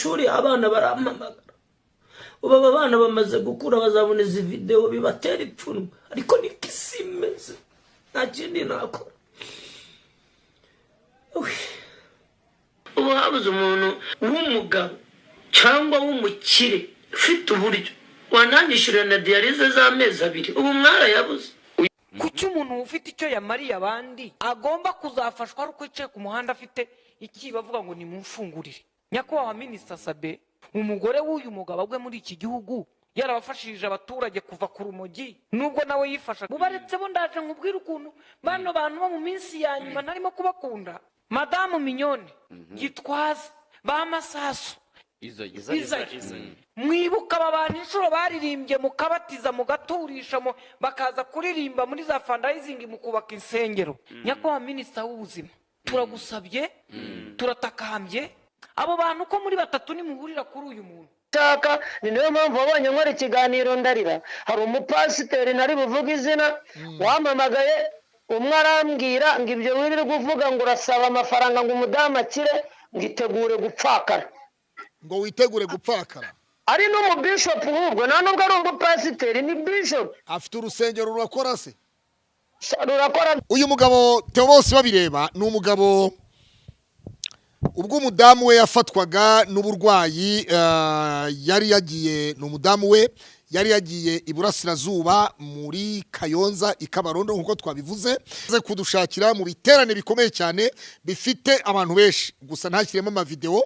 ishuri, abana barampamagara. Ubu aba bana bamaze gukura, bazabona izi videwo bibatera ipfunwe, ariko niko isi imeze, nta kindi nakora. Uy. Ubu habuze umuntu w'umugabo cyangwa w'umukire ufite uburyo wananyishyurira na dialyse z'amezi 2, ubu mwarayabuze. Kuki umuntu ufite icyo yamariye abandi agomba kuzafashwa ari uko yicaye ku muhanda afite iki bavuga ngo nimumfungurire? Nyakubahwa Minisita Sabe, umugore w'uyu mugabo agwe muri iki gihugu yarabafashije abaturage kuva ku rumogi, nubwo nawe yifasha. Mubaretse bo, ndaje nkubwire ukuntu bano bantu bo mu minsi ya nyuma ntarimo kubakunda. Madamu Mignone, Gitwaza, ba Masasu, Izayi, mwibuka aba bantu inshuro baririmbye, mukabatiza, mugaturisha, bakaza kuririmba muri za fundraising, mukubaka insengero. Nyakubahwa Minisita w'ubuzima, turagusabye, turatakambye, abo bantu ko muri batatu nimuhurira kuri uyu muntu. Nshaka ni niyo mpamvu wabonye nkora ikiganiro ndarira. Hari umupasiteri ntari buvuge izina wampamagaye, umwe arambwira ngo ibyo wirirwa uvuga ngo urasaba amafaranga ngo umudamu akire, ngo itegure gupfakara. Ngo witegure gupfakara. Ari n'umubishopu ahubwo, nta nubwo ari umupasiteri, ni bishopu. Afite urusengero rurakora se? Rurakora. Uyu mugabo Theo bose babireba ni umugabo ubwo umudamu we yafatwaga n'uburwayi, yari yagiye, ni umudamu we yari yagiye iburasirazuba muri Kayonza i Kabarondo, nk'uko twabivuze, aze kudushakira mu biterane bikomeye cyane bifite abantu benshi, gusa ntashyiremo amavideo,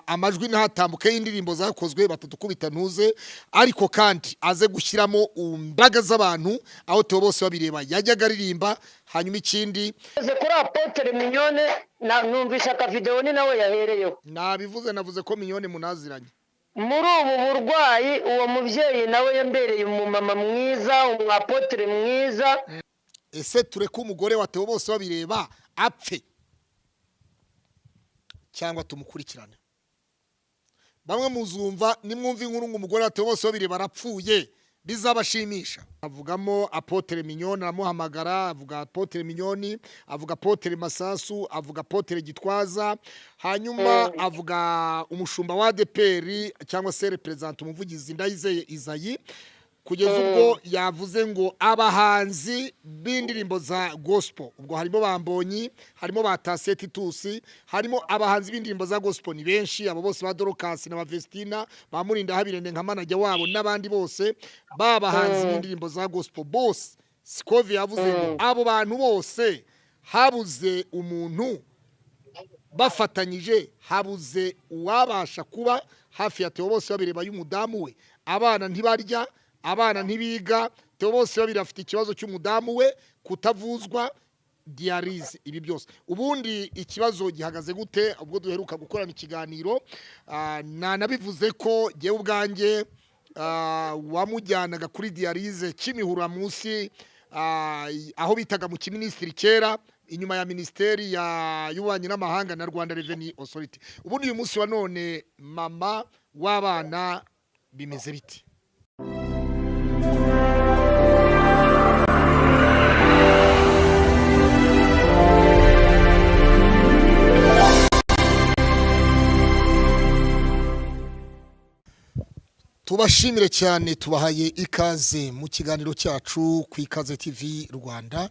amajwi ntatambuke y'indirimbo zakozwe batadukubita ntuze, ariko kandi aze gushyiramo imbaga z'abantu aho Theo bose babireba yajyaga aririmba. Hanyuma ikindi, Ngeze kuri Apotre Mignone, numvisha akavideo, ni nawe yahereyeho. Nabivuze, navuze ko Mignone munaziranye. Muri ubu burwayi uwo mubyeyi nawe yambereye umumama mwiza, umwapotre mwiza. Ese tureke umugore wa Theo bose babireba apfe cyangwa tumukurikirane? Bamwe muzumva nimwumva inkuru ngo umugore wa Theo bose babireba arapfuye, bizabashimisha. Avugamo Apotre Mignone, aramuhamagara, avuga Apotre Mignone, avuga Apotre Masasu, avuga Apotre Gitwaza, hanyuma avuga umushumba wa ADEPR cyangwa se representant, umuvugizi Ndayizeye Izayi, kugeza ubwo yavuze ngo abahanzi b'indirimbo za gospel, ubwo harimo ba Mbonyi, harimo ba Tasiye Titusi, harimo abahanzi b'indirimbo za gospel ni benshi, abo bose ba Dorcas na ba Vestina, ba Murinda Habirende nka manager wabo n'abandi bose, ba bahanzi b'indirimbo za gospel bose. Sikovi yavuze ngo abo bantu bose habuze umuntu bafatanyije, habuze uwabasha kuba hafi ya Theo bose babireba y'umudamu we. Abana ntibarya, abana ntibiga, Theo bose babiri afite ikibazo cy'umudamu we kutavuzwa dialyse, ibi byose. Ubundi ikibazo gihagaze gute? Ubwo duheruka gukorana ikiganiro, nanabivuze ko jyewe ubwanjye wamujyanaga kuri dialyse Kimihurura munsi, aho bitaga mu kiminisitiri kera, inyuma ya minisiteri y'ububanyi n'amahanga na Rwanda Revenue Authority. Ubundi uyu munsi wa none mama w'abana bimeze bite? Tubashimire cyane, tubahaye ikaze mu kiganiro cyacu ku Ikaze TV Rwanda.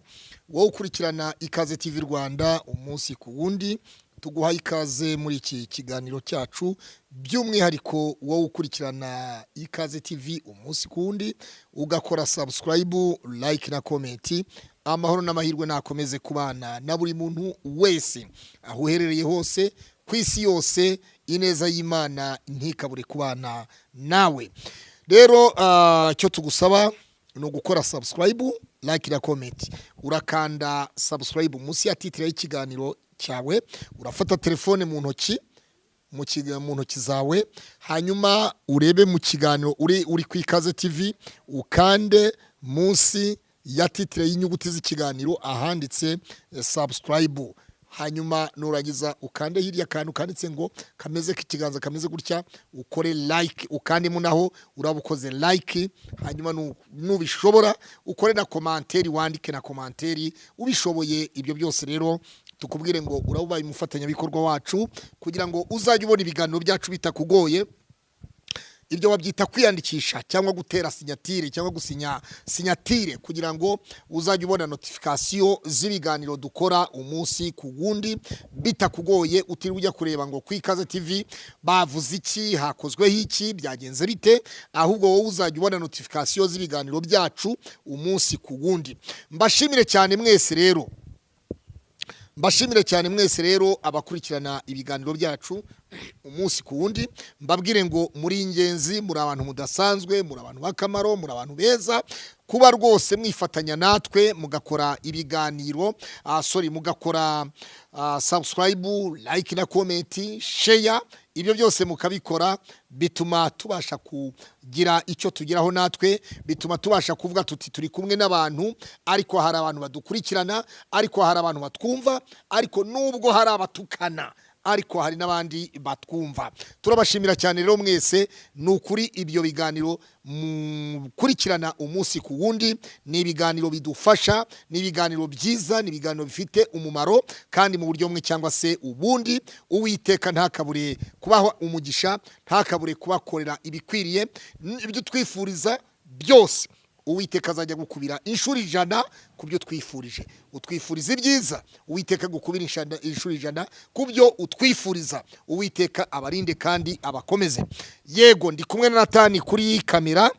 Wowe ukurikirana Ikaze TV Rwanda umunsi ku wundi, tuguhaye ikaze muri iki kiganiro cyacu, by'umwihariko wowe ukurikirana Ikaze TV umunsi ku wundi ugakora subscribe, like na comment. Amahoro n'amahirwe nakomeze kubana na buri muntu wese aho uherereye hose ku isi yose, ineza y'Imana ntikabure kubana nawe. Rero icyo tugusaba ni ugukora subscribe, like na comment. Urakanda subscribe munsi ya titre y'ikiganiro cyawe, urafata telefone mu ntoki, mu ntoki zawe, hanyuma urebe mu kiganiro uri ku Ikaze TV, ukande munsi ya titre y'inyuguti z'ikiganiro ahanditse subscribe, hanyuma nurangiza ukande hirya akantu kanditse ngo kameze k'ikiganza kameze gutya, ukore like, ukandemo naho uraba ukoze like. Hanyuma nubishobora ukore na commentaire, wandike na commentaire ubishoboye. Ibyo byose rero Tukubwire ngo uraba ubaye umufatanyabikorwa wacu kugira ngo uzajye ubona ibiganiro byacu bitakugoye. Ibyo babyita kwiyandikisha cyangwa gutera signature cyangwa gusinya signature, kugira ngo uzajye ubona notification z'ibiganiro dukora umunsi ku wundi bitakugoye, utiriwe ujya kureba ngo ku Ikaze TV bavuze iki, hakozweho iki, byagenze bite. Ahubwo wowe uzajya ubona notification z'ibiganiro byacu umunsi ku wundi. Mbashimire cyane mwese rero, mbashimire cyane mwese rero abakurikirana ibiganiro byacu umunsi ku wundi. Mbabwire ngo muri ingenzi, muri abantu mudasanzwe, muri abantu b'akamaro, muri abantu beza, kuba rwose mwifatanya natwe mugakora ibiganiro, sorry, mugakora subscribe, like na comment, share. Ibyo byose mukabikora, bituma tubasha kugira icyo tugeraho natwe, bituma tubasha kuvuga tuti turi kumwe n'abantu. Ariko hari abantu badukurikirana, ariko hari abantu batwumva, ariko nubwo hari abatukana, ariko hari n'abandi batwumva. Turabashimira cyane rero mwese. Ni ukuri, ibyo biganiro mukurikirana umunsi ku wundi ni ibiganiro bidufasha, ni ibiganiro byiza, ni ibiganiro bifite umumaro kandi mu buryo bumwe cyangwa se ubundi. Uwiteka ntakabure kubaha umugisha, ntakabure kubakorera ibikwiriye. Ibyo twifuriza byose, Uwiteka azajya gukubira inshuro 100 ku byo twifurije. Utwifuriza ibyiza, Uwiteka gukubira inshuro 100 ku byo utwifuriza. Uwiteka abarinde kandi abakomeze. Yego, ndi kumwe na Natani kuri kamera.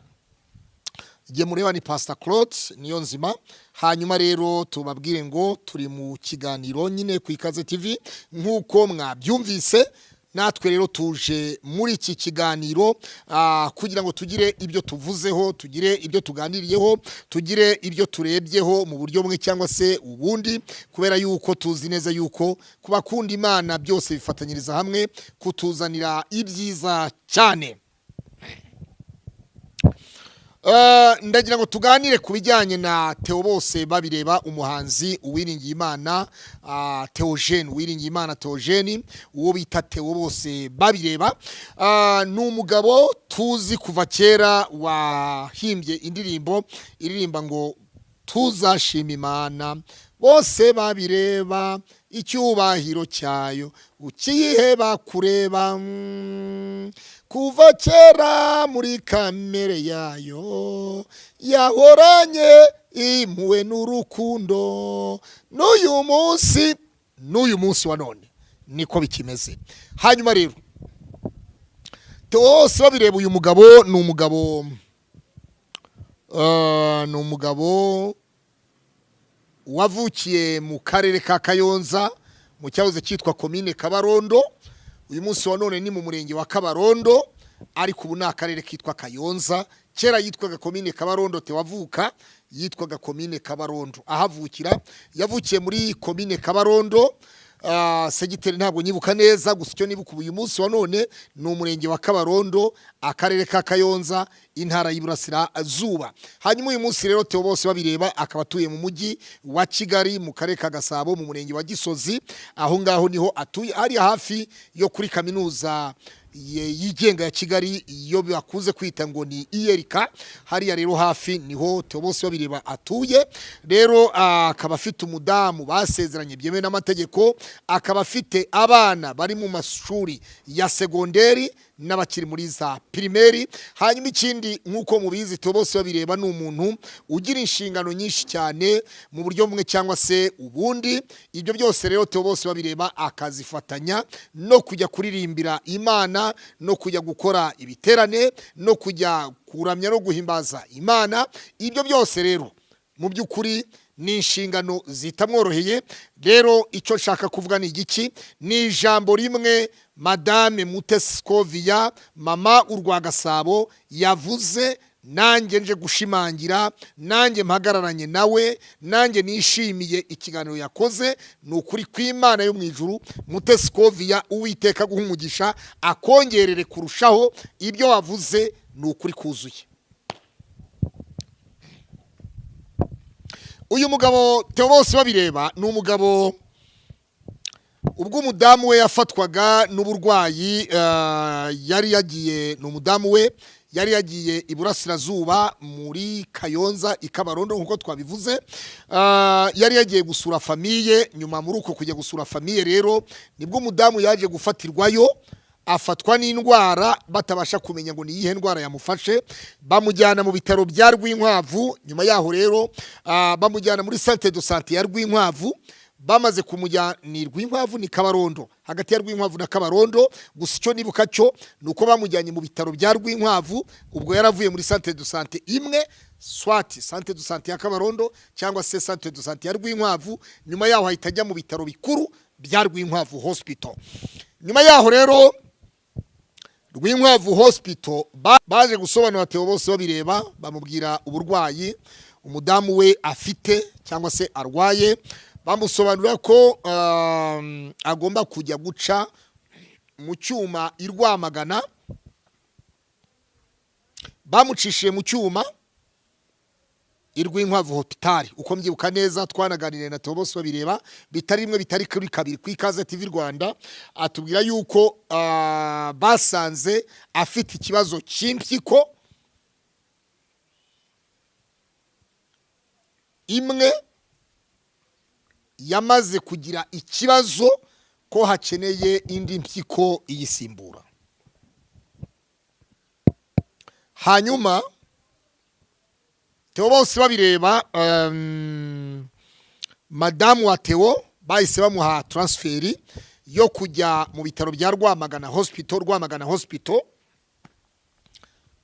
Igihe mureba ni Pastor Claude niyo nzima. Hanyuma rero tubabwire ngo turi mu kiganiro nyine ku Ikaze TV nk'uko mwabyumvise. Natwe rero tuje muri iki kiganiro kugira ngo tugire ibyo tuvuzeho, tugire ibyo tuganiriyeho, tugire ibyo turebyeho mu buryo bumwe cyangwa se ubundi, kubera yuko tuzi neza yuko ku bakunda Imana byose bifatanyiriza hamwe kutuzanira ibyiza cyane. Ndagira ngo tuganire ku bijyanye na Theo Bose babireba, umuhanzi Uwiringiyimana Theogene, Uwiringiyimana Theogene, uwo bita Theo Bose babireba. Ni umugabo tuzi kuva kera wahimbye indirimbo iririmba ngo tuzashima Imana bose babireba, icyubahiro cyayo ukiheba kureba, kuva kera muri kamere yayo yahoranye impuhwe n'urukundo, n'uyu munsi, n'uyu munsi wa none niko bikimeze. Hanyuma rero Theo bose babireba, uyu mugabo ni umugabo wavukiye mu karere ka Kayonza, mu cyahoze cyitwa komine Kabarondo. Uyu munsi wa none ni mu murenge wa Kabarondo, ariko ubu ni akarere kitwa Kayonza. Kera yitwaga komine Kabarondo. Theo avuka yitwaga komine Kabarondo ahavukira. Yavukiye muri komine Kabarondo. Segiteri ntabwo nyibuka neza, gusa icyo nibuka uyu munsi wa none ni umurenge wa Kabarondo, akarere ka Kayonza, intara y'Iburasirazuba. Hanyuma uyu munsi rero Theo bose babireba akaba atuye mu mujyi wa Kigali, mu karere ka Gasabo, mu murenge wa Gisozi. Aho ngaho niho atuye, ari hafi yo kuri kaminuza yigenga ya Kigali, iyo bakunze kwita ngo ni ULK. Hariya rero hafi niho Theo bose babireba atuye. Rero akaba afite umudamu basezeranye byemewe n'amategeko, akaba afite abana bari mu mashuri ya segonderi n'abakiri muri za primaire. Hanyuma ikindi, nk'uko mubizi, Theo bose babireba ni umuntu ugira inshingano nyinshi cyane mu buryo bumwe cyangwa se ubundi. Ibyo byose rero Theo bose babireba akazifatanya no kujya kuririmbira Imana, no kujya gukora ibiterane, no kujya kuramya no guhimbaza Imana. Ibyo byose rero mu by'ukuri ni inshingano zitamworoheye. Rero icyo nshaka kuvuga ni igiki? Ni ijambo rimwe Madame Mutesi Scovia, Mama Urwagasabo, yavuze, nanjye nje gushimangira, nanjye mpagararanye nawe, nanjye nishimiye ikiganiro yakoze. Ni ukuri kw'Imana yo mu ijuru, Mutesi Scovia, Uwiteka guha umugisha, akongerere kurushaho. Ibyo wavuze ni ukuri kuzuye. Uyu mugabo Theo bose babireba ni umugabo Ubwo umudamu we yafatwaga n'uburwayi, yari yagiye, ni umudamu we yari yagiye iburasirazuba muri Kayonza i Kabarondo, nk'uko twabivuze. Yari yagiye gusura famille. Nyuma muri uko kujya gusura famille rero, nibwo umudamu yaje gufatirwayo, afatwa n'indwara batabasha kumenya ngo ni iyihe ndwara yamufashe. Bamujyana mu bitaro bya Rwinkwavu. Nyuma yaho rero bamujyana muri centre de santé ya Rwinkwavu. Bamaze kumujyana, ni Rwinkwavu, ni Kabarondo, hagati ya Rwinkwavu na Kabarondo. Gusa icyo nibuka cyo ni uko bamujyanye mu bitaro bya Rwinkwavu. Ubwo yaravuye muri centre de santé imwe, soit centre de santé ya Kabarondo cyangwa se centre de santé ya Rwinkwavu. Nyuma yaho ahita ajya mu bitaro bikuru bya Rwinkwavu Hospital. Nyuma yaho rero Rwinkwavu Hospital baje gusobanura Theo Bose Babireba, bamubwira uburwayi umudamu we afite cyangwa se arwaye. Bamusobanurira ko agomba kujya guca mu cyuma i Rwamagana. Bamucishije mu cyuma i Rwinkwavu Hospital, uko mbyibuka neza. Twanaganiriye na Theo Bose Babireba bitari rimwe, bitari kuri kabiri, ku Ikaze TV Rwanda, atubwira yuko basanze afite ikibazo cy'impyiko imwe yamaze kugira ikibazo, ko hakeneye indi mpyiko iyisimbura. Hanyuma Theo Bose Babireba, madamu wa Theo bahise bamuha transfert yo kujya mu bitaro bya Rwamagana Hospital, Rwamagana Hospital,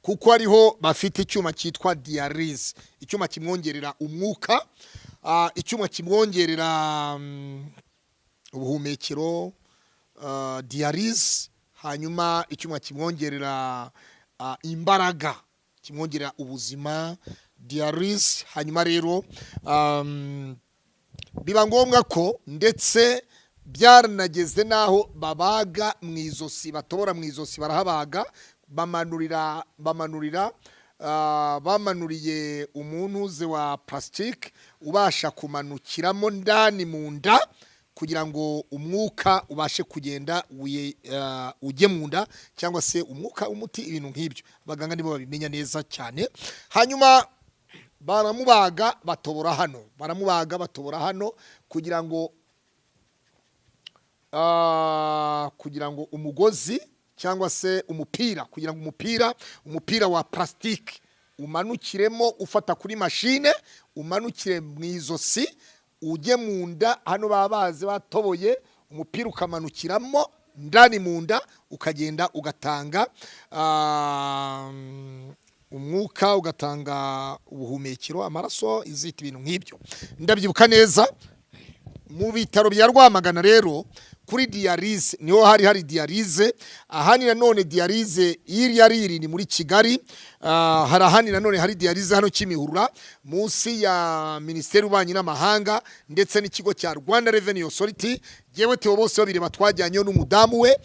kuko ariho bafite icyuma cyitwa dialyse, icyuma kimwongerera umwuka, icyuma kimwongerera ubuhumekero, dialyse, hanyuma icyuma kimwongerera imbaraga, kimwongerera ubuzima, dialyse. Hanyuma rero biba ngombwa ko ndetse byaranageze n'aho babaga mu izosi, batobora mu izosi, barahabaga, bamanurira bamanuriye umuntu wa plastique ubasha kumanukiramo ndani mu nda kugira ngo umwuka ubashe kugenda ujye mu nda, cyangwa se umwuka, umuti, ibintu nk'ibyo. Abaganga nibo babimenya neza cyane. Hanyuma baramubaga, batobora hano, baramubaga, batobora hano kugira ngo umugozi cyangwa se umupira, kugira ngo umupira wa plastique umanukiremo ufata kuri mashine, umanukire mu izosi ujye mu nda. Hano baba bazi batoboye, umupira ukamanukiramo ndani mu nda, ukagenda ugatanga umwuka, ugatanga ubuhumekero, amaraso, izita, ibintu nk'ibyo. Ndabyibuka neza. Mu bitaro bya Rwamagana rero kuri dialyse niho hari dialyse. Ahandi nanone dialyse iriya riri ni muri Kigali. Hari ahandi nanone hari dialyse hano Kimihurura, munsi ya Minisiteri y'Ububanyi n'Amahanga ndetse n'ikigo cya Rwanda Revenue Authority. Yewe, Theo Bose Babireba twajyanyeyo n'umudamu we,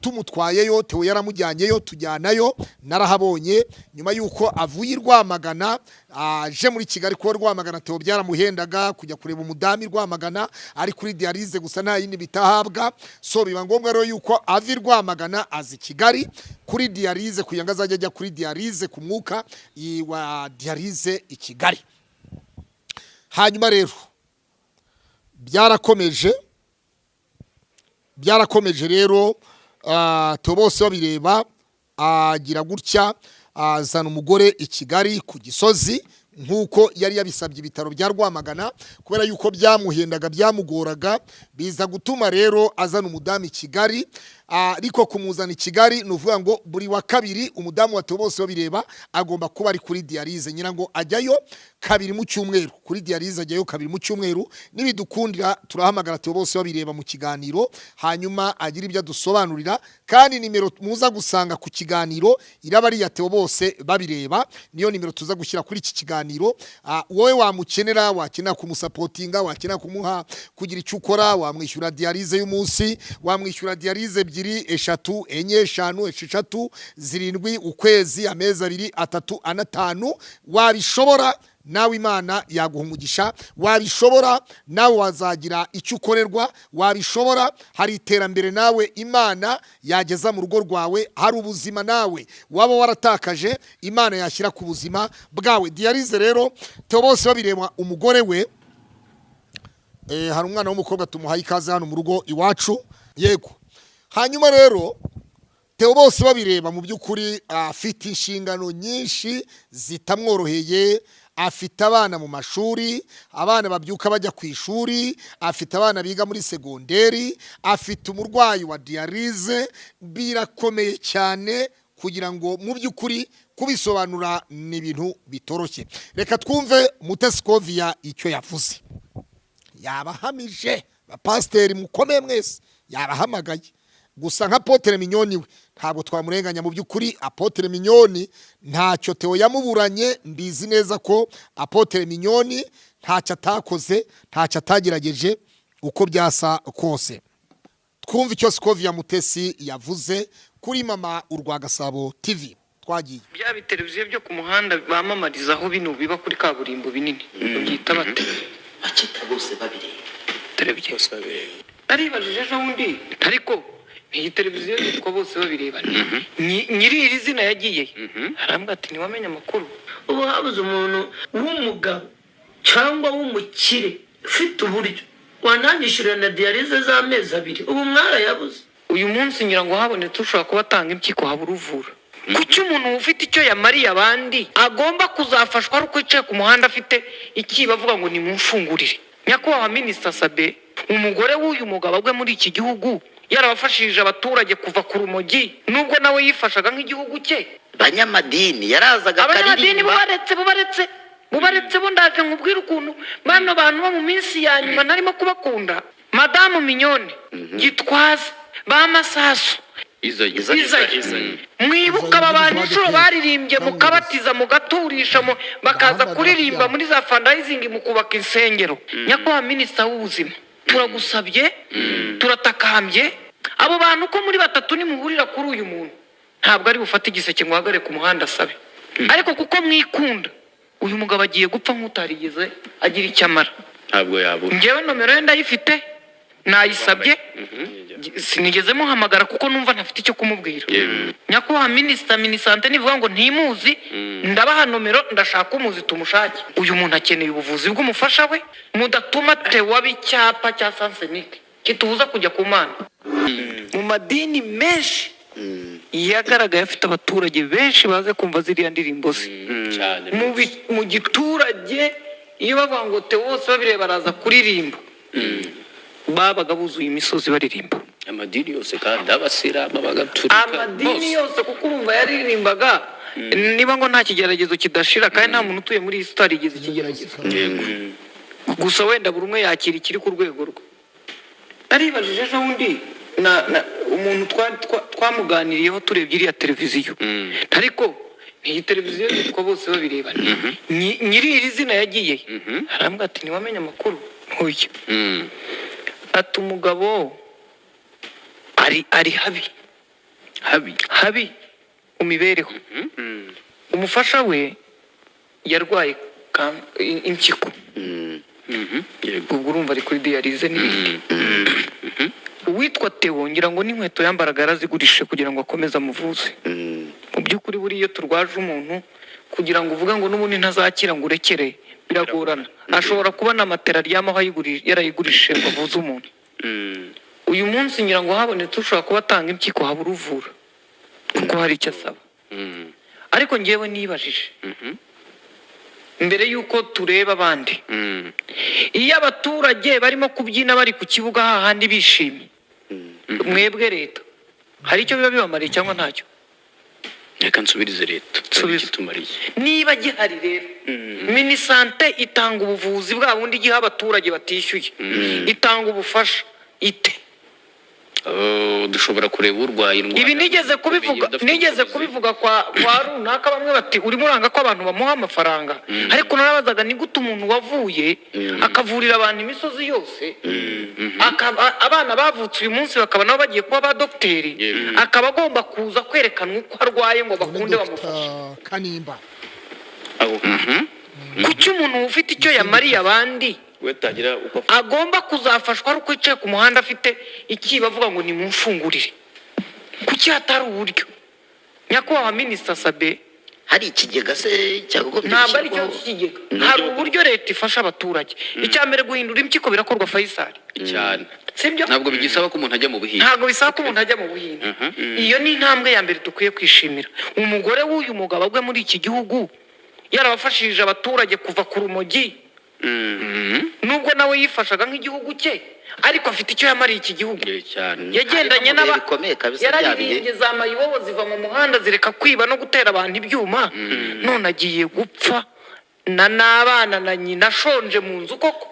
tumutwayeyo, Theo yaramujyanyeyo, tujyanayo, narahabonye. Nyuma y'uko avuye i Rwamagana aje muri Kigali, kuba Rwamagana Theo byaramuhendaga kujya kureba umudamu i Rwamagana ari kuri dialyse gusa, nta yindi bitahabwa. So biba ngombwa rero yuko ava i Rwamagana aza i Kigali kuri dialyse, kugira ngo azajye ajya kuri dialyse, ku mwuka wa dialyse i Kigali. Hanyuma rero byarakomeje rero. Theo Bose Babireba agira gutya azana umugore i Kigali ku Gisozi, nk'uko yari yabisabye ibitaro bya Rwamagana. Kubera yuko byamuhendaga, byamugoraga, biza gutuma rero azana umudamu i Kigali. Ariko kumuzana i Kigali ni ukuvuga ngo buri wa kabiri umudamu wa Theo Bose Babireba agomba kuba ari kuri dialyse. Ngira ngo ajyayo kabiri mu cyumweru kuri dialyse, ajyayo kabiri mu cyumweru. Nibidukundira turahamagara Theo Bose Babireba mu kiganiro, hanyuma agira ibyo adusobanurira. Kandi nimero muza gusanga ku kiganiro iraba ari iya Theo Bose Babireba, niyo nimero tuza gushyira kuri iki kiganiro. Wowe wamukenera, wakenera kumusupportinga, wakenera kumuha, kugira icyo ukora, wamwishyura dialyse y'umunsi, wamwishyura dialyse 2, 3, 4, 5, 6, 7, ukwezi, amezi 2, 3, 4, 5, wabishobora. Nawe Imana yaguha umugisha, wabishobora nawe wazagira icyo ukorerwa, wabishobora hari iterambere nawe Imana yageza mu rugo rwawe, hari ubuzima nawe waba waratakaje Imana yashyira ku buzima bwawe. Dialyse rero, Theo bose babireba, umugore we, hari umwana w'umukobwa tumuhaye ikaze hano mu rugo iwacu. Yego, hanyuma rero Theo bose babireba mu by'ukuri afite inshingano nyinshi zitamworoheye. Afite abana mu mashuri, abana babyuka bajya ku ishuri, afite abana biga muri segonderi, afite umurwayi wa dialyse. Birakomeye cyane kugira ngo mu by'ukuri kubisobanura ni ibintu bitoroshye. Reka twumve Mutesi Scovia icyo yavuze. Yabahamije bapasiteri mukomeye mwese, yabahamagaye. Gusa nka Apôtre Mignonne we ntabwo twamurenganya. Mu by'ukuri Apôtre Mignonne ntacyo Theo yamuburanye. Mbizi neza ko Apôtre Mignonne ntacyo atakoze, ntacyo atagerageje, uko byasa kose. Twumve icyo Scovia Mutesi yavuze kuri Mama Urwagasabo TV. Twagiye. Bya biteleviziyo byo ku muhanda bamamarizaho bino biba kuri kaburimbo binini, babyita bate? Bakita bose babireba. Televiziyo naribajije ejo bundi, ariko iyi televiziyo yitwa bose babireba, nyiri iri zina yagiye arambwira ati: "Ntiwamenye amakuru." Ubu habuze umuntu w'umugabo cyangwa w'umukire ufite uburyo wananyishyurira na dialyse z'amezi 2? Ubu mwarayabuze. Uyu munsi ngira ngo habonetse ushobora kuba atanga impyiko, habura uvura. Kuki umuntu ufite icyo yamariye abandi agomba kuzafashwa ari uko yicaye ku muhanda afite ikiba avuga ngo nimumfungurire? Nyakubahwa Minisita Sabe, umugore w'uyu mugabo agwe muri iki gihugu yarabafashije abaturage kuva ku rumogi, nubwo nawe yifashaga nk'igihugu cye. Banyamadini yarazaga Abanyamadini akaririmba. Bubaretse, bubaretse, bubaretse bo. Ndaje nkubwire ukuntu bano bantu bo mu minsi ya nyuma narimo kubakunda. Madamu Mignonne, Gitwaza, ba Masasu, Izayi, mwibuka aba bantu inshuro baririmbye, mukabatiza, mugaturisha, bakaza kuririmba muri za fundraising, mu kubaka insengero. Nyakubahwa Minisita w'Ubuzima, turagusabye, turatakambye, abo bantu uko muri batatu nimuhurira kuri uyu muntu, ntabwo ari bufate igiseke ngo uhagarare ku muhanda asabe. Ariko kuko mwikunda, uyu mugabo agiye gupfa nk'utarigeze agira icyo amara. Ntabwo yabura. Njyewe nomero ye ndayifite, nayisabye, sinigeze muhamagara kuko numva ntafite icyo kumubwira. Nyakubahwa Minisita, Minisante nivuga ngo ntimuzi, ndabaha nomero, ndashaka umuzi tumushake. Uyu muntu akeneye ubuvuzi bw'umufasha we. Mudatuma Theo icyapa cya sens unique kitubuza kujya ku Mana. Mu madini menshi yagaragaye afite abaturage benshi baze kumva ziriya ndirimbo ze Cyane. Mu giturage, iyo bavuga ngo Theo bose babireba baraza kuririmba, babaga buzuye imisozi baririmba. Amadini yose kandi, abasilamu, abagatulika, Amadini bose. yose, kuko urumva yaririmbaga niba ngo nta kigeragezo kidashira, kandi nta muntu utuye muri iyi si utarigeze ikigeragezo. Gusa wenda buri umwe yakira ikiri ku rwego rwe. Naribajije ejo bundi na umuntu twamuganiriyeho turebye iriya televiziyo, ariko iyi televiziyo yitwa bose babireba, nyiri iri zina yagiye arambwira ati: "Ntiwamenye amakuru?" Ntuye. Ati: "Umugabo ari habi." Habi? Habi mu mibereho. Umufasha we yarwaye impyiko. Ubwo urumva ari kuri dialyse n'ibindi. Uwitwa Theo ngira ngo n'inkweto yambaraga yarazigurishije kugira ngo akomeze amuvuze. Mu by'ukuri buriya iyo turwaje umuntu, kugira ngo uvuge ngo n'ubundi ntazakira ngo urekere, biragorana. Ashobora kuba na matera aryamaho yarayigurishije ngo avuze umuntu. Uyu munsi ngira ngo habonetse ushobora kuba atanga impyiko, habura uvura kuko hari icyo asaba. Ariko ngewe nibajije mbere y'uko tureba abandi, iyo abaturage barimo kubyina bari ku kibuga hahandi bishimye, mwebwe leta hari icyo biba bibamariye cyangwa ntacyo? Reka nsubirize leta. Subiza. Ikitumariye. Niba gihari rero, Minisante itanga ubuvuzi bwa bundi igiha abaturage batishyuye, itanga ubufasha ite? Dushobora kureba urwaye indwara Ibi nigeze kubivuga, udafite nigeze ubushobozi. kubivuga kwa runaka, bamwe bati: "Urimo uranga ko abantu bamuha amafaranga." Ariko narabazaga: ni gute umuntu wavuye akavurira abantu imisozi yose, akaba abana bavutse uyu munsi bakaba nabo bagiye kuba ba dogiteri, akaba agomba kuza kwerekanwa uko arwaye ngo bakunde bamufashe? Dr Kanimba. Aho. Kuki umuntu ufite icyo yamariye abandi We tagira uko agomba kuzafashwa ari uko yicaye ku muhanda afite ikiba avuga ngo nimumfungurire? Kuki hatari uburyo, nyakubahwa minisita Sabe? Hari ikigega se cyakagombye Ntabwo ari ikibazo gushyirwaho? cy'ikigega. Hari uburyo leta ifasha abaturage. Icya mbere, guhindura impyiko birakorwa, Faisal. Cyane. Sibyo? Ntabwo bigisaba ko umuntu ajya mu buhinzi. Ntabwo bisaba ko umuntu ajya mu buhinzi. Iyo ni intambwe ya mbere dukwiye kwishimira. Umugore w'uyu mugabo agwe muri iki gihugu yarabafashije abaturage kuva ku rumogi, nubwo nawe yifashaga nk'igihugu cye, ariko afite icyo yamariye iki gihugu. Cyane. Yagendanye Hari no mu bihe n'aba bikomeye kabisa bya bihe. Yararirimbye za mayibobo ziva mu muhanda, zireka kwiba no gutera abantu ibyuma. None agiye gupfa na n'abana na nyina ashonje mu nzu koko.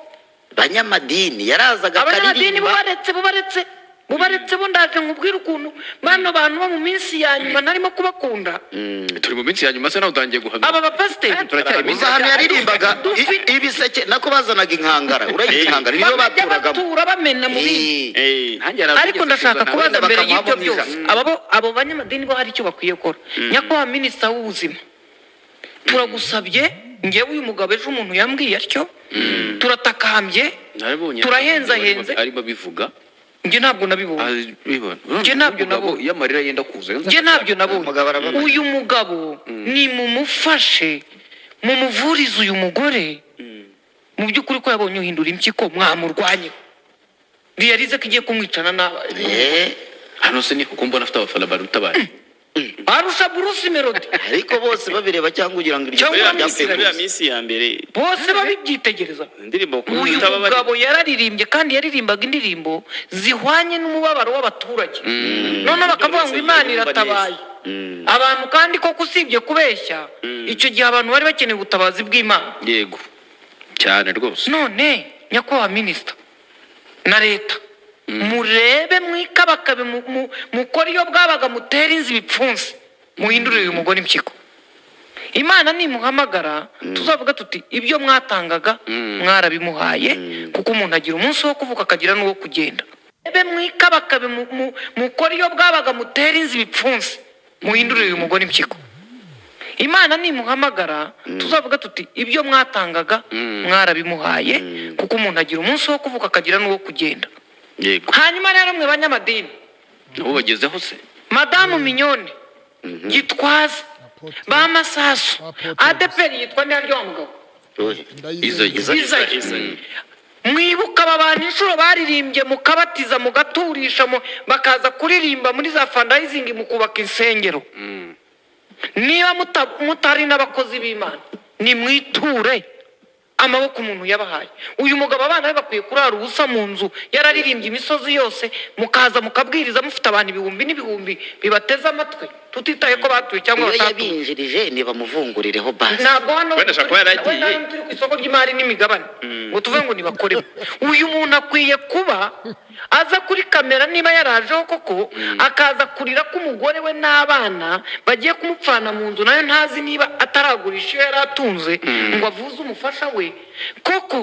Banyamadini yarazaga Abanyamadini akaririmba. bubaretse, bubaretse, bubaretse bo. Ndaje nkubwire ukuntu bano bantu bo mu minsi ya nyuma ntarimo kubakunda. Turi mu minsi ya nyuma se? Nawe utangiye guhamya. Aba bapasiteri Turacyari mu Uza ahantu yaririmbaga ibiseke, nako bazanaga inkangara, urayizi inkangara niyo bakajya baturagamo. Batura bamena mu bindi. Nanjye hari Ariko abigeze ndashaka kuzana kubaza wenda mbere bakamuha y'ibyo mu byose, ijana. abo banyamadini bo hari icyo bakwiye gukora. Nyakubahwa minisita w'ubuzima, turagusabye. Ngewe uyu mugabo ejo umuntu yambwiye atyo, turatakambye, Narabonye turahenzahenze. Arimo abivuga. Njye ntabwo nabibonye. Abibona. Njye ntabyo Umugabo, nabonye. iyo amarira yenda kuza Njye ntabyo nabonye. Umugabo arababaye. Uyu mugabo ni mumufashe, mumuvurize uyu mugore. Mu by'ukuri ko yabonye uhindura impyiko, mwamurwanyeho riyarize ko igiye kumwicana n'aba. Hano se ni kuko mbona afite abafana baruta abandi. Arusha Bruce Melody. Ariko bose babireba cyangwa ugira ngo iryo Cyangwa zina Miss ryapfuye Muri ya gusa? minsi ya mbere. Bose babibyitegereza. Indirimbo Uyu kutababara. mugabo yararirimbye, kandi yaririmbaga indirimbo zihwanye n'umubabaro w'abaturage. Noneho bakavuga ngo Imana iratabaye abantu, kandi koko usibye kubeshya, icyo gihe abantu bari bakeneye ubutabazi bw'Imana. Yego, cyane rwose. None nyakubahwa minisita na leta, murebe mwikabakabe, mukore iyo bwabaga, mutere inzu ibipfunsi, muhindurire uyu mugore impyiko. Imana nimuhamagara tuzavuga tuti ibyo mwatangaga mwarabimuhaye, kuko umuntu agira umunsi wo kuvuka akagira n'uwo kugenda. Murebe mwikabakabe, mukore iyo bwabaga, mutere inzu ibipfunsi, muhindurire uyu mugore impyiko. Imana nimuhamagara tuzavuga tuti ibyo mwatangaga mwarabimuhaye, kuko umuntu agira umunsi wo kuvuka akagira n'uwo kugenda. Hanyuma rero mwe banyamadini, Nabo bagezeho se? Madamu Mignone, Gitwaza, Apotre. ba Masasu, Apotre. ADEPR yitwa nde harya wa mugabo? Ndayizeye. Izayi. Mwibuka aba bantu inshuro baririmbye, mukabatiza, mugaturisha, bakaza kuririmba muri za fundraising, mukubaka insengero. Niba mutari n'abakozi b'Imana, nimwiture amaboko umuntu yabahaye. Uyu mugabo abana be bakwiye kurara ubusa mu nzu, yararirimbye imisozi yose, mukaza mukabwiriza mufite abantu ibihumbi n'ibihumbi bibateze amatwi, tutitaye ko batuye cyangwa Iyo batatuye. yabinjirije ntibamuvungurireho basi. Ntabwo hano Wenda ashobora kuba yaragiye. wenda hano turi ku isoko ry'imari n'imigabane ngo tuvuge ngo nibakoremo. Uyu muntu akwiye kuba aza kuri kamera, niba yarajeho koko, akaza kurira ko umugore we n'abana bagiye kumupfana mu nzu, nayo ntazi niba ataragurisha iyo yari atunze ngo avuze umufasha we koko.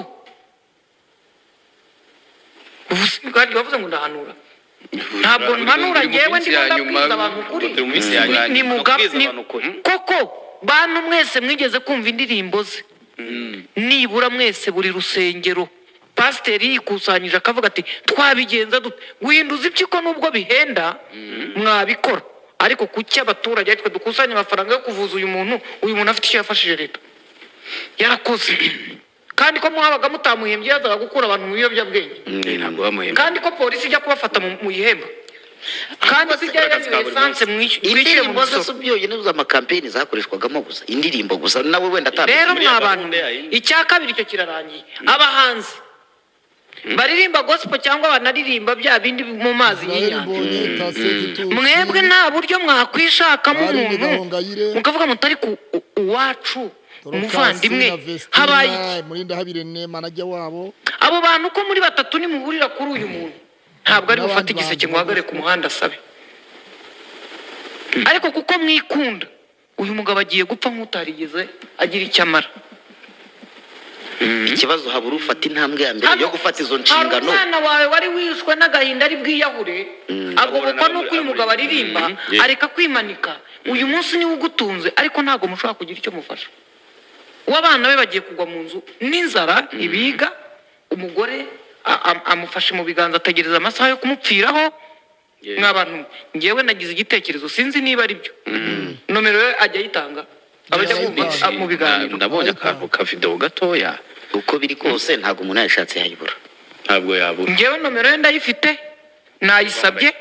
Ubu kandi bavuze ngo ndahanura, ntabwo Uri mu- mpanura. uri mu Ngewe minsi ndimo ya nyuma, ndabwiza abantu ukuri. Turi mu minsi ya nyuma. Ni Kubwiza abantu ukuri. koko bantu mwese mwigeze kumva indirimbo ze, nibura mwese buri rusengero pasiteri yikusanyije akavuga ati twabigenza dute guhinduza impyiko? Nubwo bihenda mwabikora, ariko kuki abaturage aritwe dukusanya amafaranga yo kuvuza uyu muntu? Uyu muntu afite icyo yafashije leta, yarakoze, kandi ko mwabaga mutamuhembye yazaga gukura abantu mu biyobyabwenge. Ntabwo bamuhemba. Kandi ko polisi ijya kubafata mu ihemba, kandi ko ijya Akazi ka yanywa buri esanse mwishyure mu Indirimbo ze misoro. si byonyine, amakampeni zakoreshwagamo gusa, indirimbo gusa nawe wenda atandukanye. Rero Muri ya mwa bantu, gahunda yayindi. icya kabiri icyo kirarangiye. Abahanzi baririmba gospel cyangwa banaririmba bya bindi mu mazi Israel y'inyanja, Mbonyi, Tasie Gitusi, mwebwe nta buryo mwakwishakamo Aline umuntu Gahongayire, mukavuga mutari ku uwacu Dorcas umuvandimwe na Vestina, habaye iki? Murindahabirene manager wabo. Abo bantu uko muri batatu nimuhurira kuri uyu muntu, ntabwo ari N'abandi bufate igiseke bantu ngo ahagarare ku muhanda asabe. Ariko kuko mwikunda, uyu mugabo agiye gupfa nk'utarigeze agira icyo amara. Ikibazo, habura ufata intambwe ya mbere yo gufata izo Hari nshingano. umwana wawe wari wishwe n'agahinda ari bwiyahure, agobokwa n'uko uyu mugabo aririmba, areka kwimanika. Uyu munsi niwe ugutunze, ariko ntabwo mushobora kugira icyo mufasha. W'abana be bagiye kugwa mu nzu n'inzara, ntibiga. Umugore amufashe mu biganza, ategereza amasaha yo kumupfiraho. Mw'abantu, ngewe nagize igitekerezo, sinzi niba ari byo. Nomero ye ajya ayitanga, abajya bumva mu biganiro. Ndabonye akantu ka videwo gatoya. Uko biri kose, ntabwo umuntu yashatse yayibura. Ntabwo yabura. Ngewe nomero ye ndayifite, nayisabye,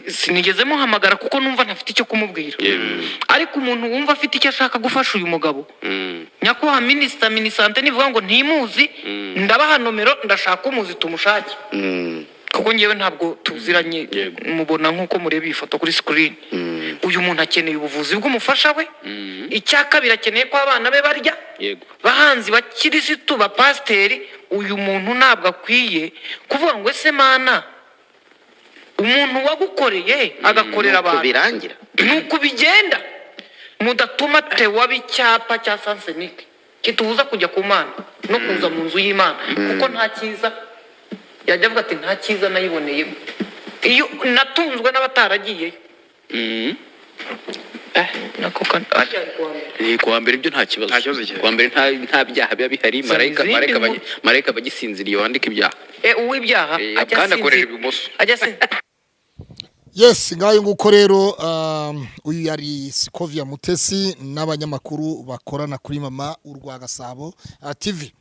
sinigeze muhamagara kuko numva ntafite icyo kumubwira. Ariko umuntu wumva afite icyo ashaka gufasha uyu mugabo, nyakubahwa minisita, minisante nivuga ngo ntimuzi, ndabaha nomero, ndashaka umuzi tumushake, kuko ngewe ntabwo tuziranye. Mubona nk'uko mureba iyi foto kuri screen. Uyu muntu akeneye ubuvuzi bw'umufasha we. Icya kabiri, akeneye ko abana be barya. Bahanzi, bakirisitu, bapasiteri, uyu muntu ntabwo akwiye kuvuga ngo: "Ese Mana, umuntu wagukoreye agakorera Nuko abantu birangira. Nuko bigenda." Mudatuma Theo aba icyapa cya sens unique kitubuza kujya ku Mana no kuza mu nzu y'Imana, kuko nta cyiza yajya avuga ati: "Nta cyiza nayiboneyemo iyo natunzwe n'abataragiyeyo." Nako ajya kuwa mbere. Kuwa mbere ibyo nta kibazo. Nta kibazo gihari. Kuwa mbere nta byaha biba bihari. Zana Marayika izindi marayika nkuru. Marayika aba agisinziriye wandika ibyaha. Uw'ibyaha ajya kandi akoresha asinzira. ibumoso. Ajya asinzira. Yes, ngayo nguko rero. Uyu yari Sikovia Mutesi n'abanyamakuru bakorana kuri Mama Urwa Gasabo TV.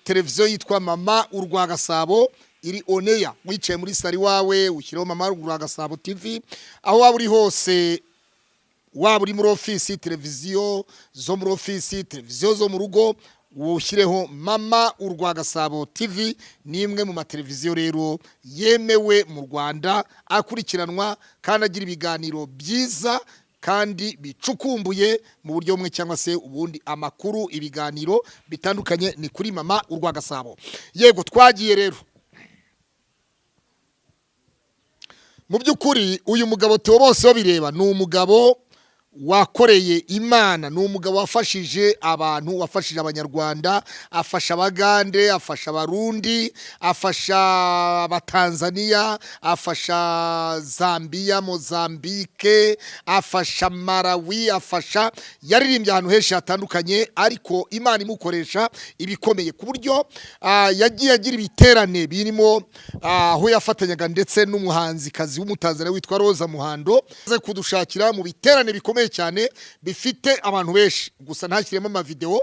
Televiziyo yitwa Mama Urwa Gasabo iri on air. Wicaye muri salon iwawe, ushyireho Mama Urwa Gasabo TV. Aho waba uri hose, waba uri muri ofisi, televiziyo zo muri ofisi, televiziyo zo mu rugo, ushyireho Mama Urwa Gasabo TV. Ni imwe mu mateleviziyo rero yemewe mu Rwanda, akurikiranwa kandi agira ibiganiro byiza kandi bicukumbuye mu buryo bumwe cyangwa se ubundi, amakuru, ibiganiro bitandukanye ni kuri Mama Urwa Gasabo. Yego, twagiye rero. Mu by'ukuri uyu mugabo Theo bose babireba ni umugabo wakoreye Imana, ni umugabo wafashije abantu, wafashije Abanyarwanda, afasha Abagande, afasha Abarundi, afasha Abatanzaniya, afasha Zambiya, Mozambike, afasha Malawi, afasha, yaririmbye ahantu henshi hatandukanye, ariko Imana imukoresha ibikomeye ku buryo yagiye agira ibiterane birimo aho yafatanyaga ndetse n'umuhanzikazi w'Umutanzania witwa Roza Muhando, aze kudushakira mu biterane bikomeye cyane bifite abantu benshi, gusa ntashyiremo amavideo,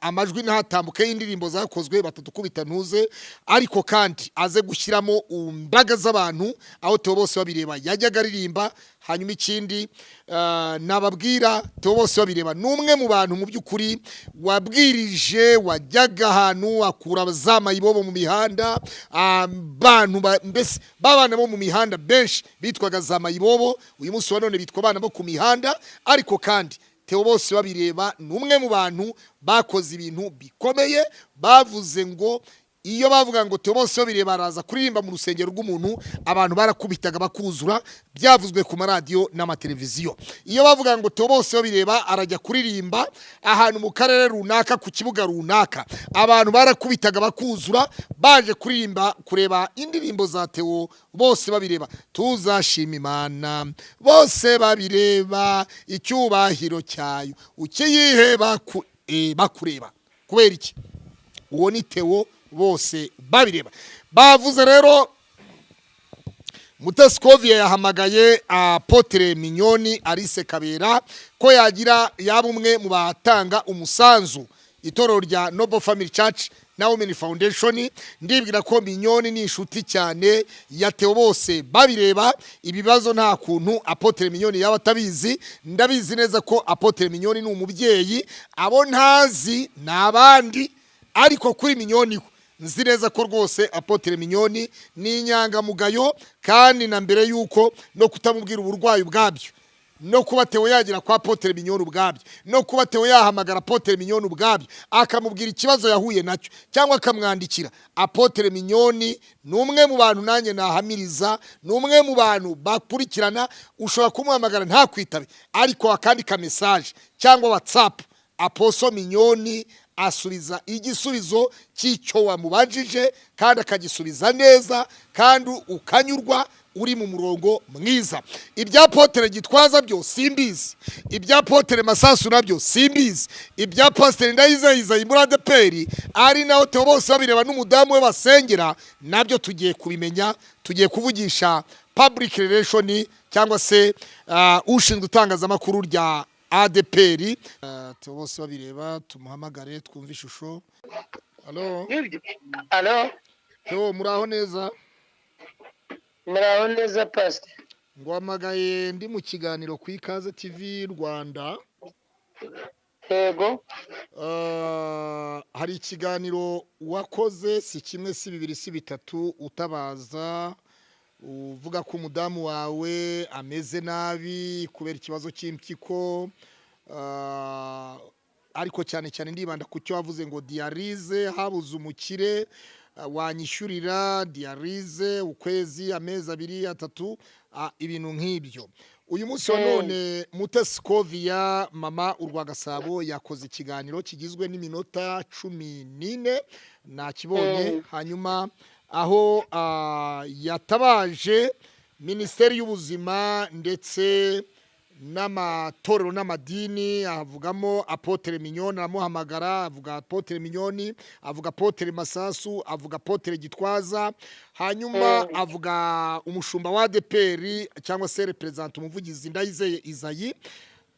amajwi ntatambuke y'indirimbo zakozwe, batatukubita ntuze, ariko kandi aze gushyiramo imbaga z'abantu aho Theo bose babireba yajyaga aririmba. Hanyuma ikindi nababwira, Theo bose babireba ni umwe mu bantu mu by'ukuri wabwirije, wajyaga ahantu akura za mayibobo mu mihanda, abantu mbese babana bo mu mihanda benshi bitwaga za mayibobo, uyu munsi wa none bitwa abana bo ku mihanda. Ariko kandi Theo bose babireba ni umwe mu bantu bakoze ibintu bikomeye. Bavuze ngo iyo bavuga ngo Theo bose babireba baraza kuririmba mu rusengero rw'umuntu, abantu barakubitaga bakuzura, byavuzwe ku maradiyo n'amateleviziyo. Iyo bavuga ngo Theo bose babireba arajya kuririmba ahantu mu karere runaka, ku kibuga runaka, abantu barakubitaga bakuzura baje kuririmba, kureba indirimbo za Theo bose babireba. Tuzashima Imana bose babireba, icyubahiro cyayo ukiyihe bakureba. Kubera iki? Uwo ni Theo bose babireba. Bavuze rero, Mutesi yahamagaye Apôtre Mignonne Alice Kabera ko yagira yaba umwe mu batanga umusanzu itorero rya Noble Family Church na Women Foundation. Ndibwira ko Mignonne ni inshuti cyane ya Theo bose babireba. Ibibazo nta kuntu Apôtre Mignonne yaba atabizi. Ndabizi neza ko Apôtre Mignonne ni umubyeyi. Abo ntazi ni abandi, ariko kuri Mignonne ho nzi neza ko rwose Apôtre Mignonne ni inyangamugayo, kandi na mbere y'uko no kutamubwira uburwayi ubwabyo, no kuba Theo yagira kwa Apôtre Mignonne ubwabyo, no kuba Theo yahamagara Apôtre Mignonne ubwabyo akamubwira ikibazo yahuye nacyo cyangwa akamwandikira, Apôtre Mignonne ni umwe mu bantu nanjye nahamiriza, ni umwe mu bantu bakurikirana. Ushobora kumuhamagara ntakwitabe, ariko akandika message cyangwa WhatsApp, Apostle Mignonne asubiza igisubizo cy'icyo wamubajije, kandi akagisubiza neza kandi ukanyurwa. uri mu murongo mwiza. Ibya Apôtre Gitwaza byo simbizi, ibya Apôtre Masasu nabyo simbizi, ibya Pasiteri Ndayizeye muri ADEPR ari naho Theo bose babireba n'umudamu we basengera nabyo tugiye kubimenya. Tugiye kuvugisha public relation cyangwa se ushinzwe itangazamakuru rya ADEPR. Theo bose babireba, tumuhamagare twumve ishusho. Allo? Allo? Theo, muraho neza? Muraho neza, pasite. Nguhamagaye ndi mu kiganiro ku Ikaze TV Rwanda. Yego. Hari ikiganiro wakoze, si kimwe, si bibiri, si bitatu, utabaza uvuga ko umudamu wawe ameze nabi kubera ikibazo cy'impyiko. Ariko cyane cyane ndibanda ku cyo wavuze ngo dialyse, habuze umukire wanyishyurira dialyse ukwezi, amezi 2, 3, ibintu nk'ibyo. Uyu munsi wa none Mutesi Scovia, Mama Urwagasabo, yakoze ikiganiro kigizwe n'iminota 14, nakibonye. Hanyuma aho yatabaje Minisiteri y'Ubuzima ndetse n'amatorero n'amadini, avugamo Apôtre Mignonne, aramuhamagara, avuga Apôtre Mignonne, avuga Apôtre Masasu, avuga Apôtre Gitwaza, hanyuma avuga umushumba wa ADEPR cyangwa se représente, umuvugizi Ndayizeye Izayi,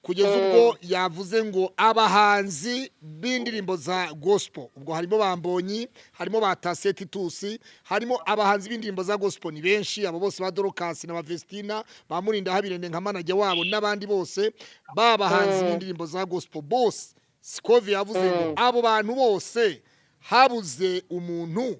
kugeza ubwo yavuze ngo abahanzi b'indirimbo za gospel, ubwo harimo ba Mbonyi, harimo ba Tasiye Titusi, harimo abahanzi b'indirimbo za gospel ni benshi, abo bose ba Dorcas na ba Vestina, ba Murinda Habirende nka manager wabo n'abandi bose, ba bahanzi b'indirimbo za gospel bose. Scovia yavuze ngo abo bantu bose habuze umuntu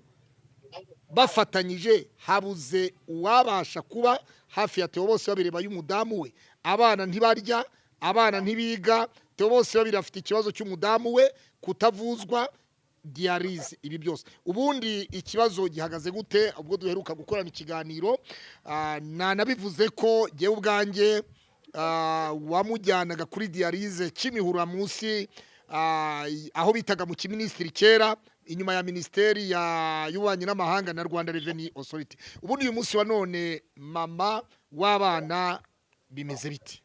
bafatanyije, habuze uwabasha kuba hafi ya Theo bose babireba y'umudamu we. Abana ntibarya, abana ntibiga. Theo bose babiri afite ikibazo cy'umudamu we kutavuzwa dialyse, ibi byose. Ubundi ikibazo gihagaze gute? Ubwo duheruka gukorana ikiganiro, nanabivuze ko jyewe ubwanjye wamujyanaga kuri dialyse Kimihurura munsi aho bitaga mu kiminisitiri kera, inyuma ya Minisiteri y'Ububanyi n'Amahanga na Rwanda Revenue Authority. Ubundi uyu munsi wa none mama w'abana bimeze biti?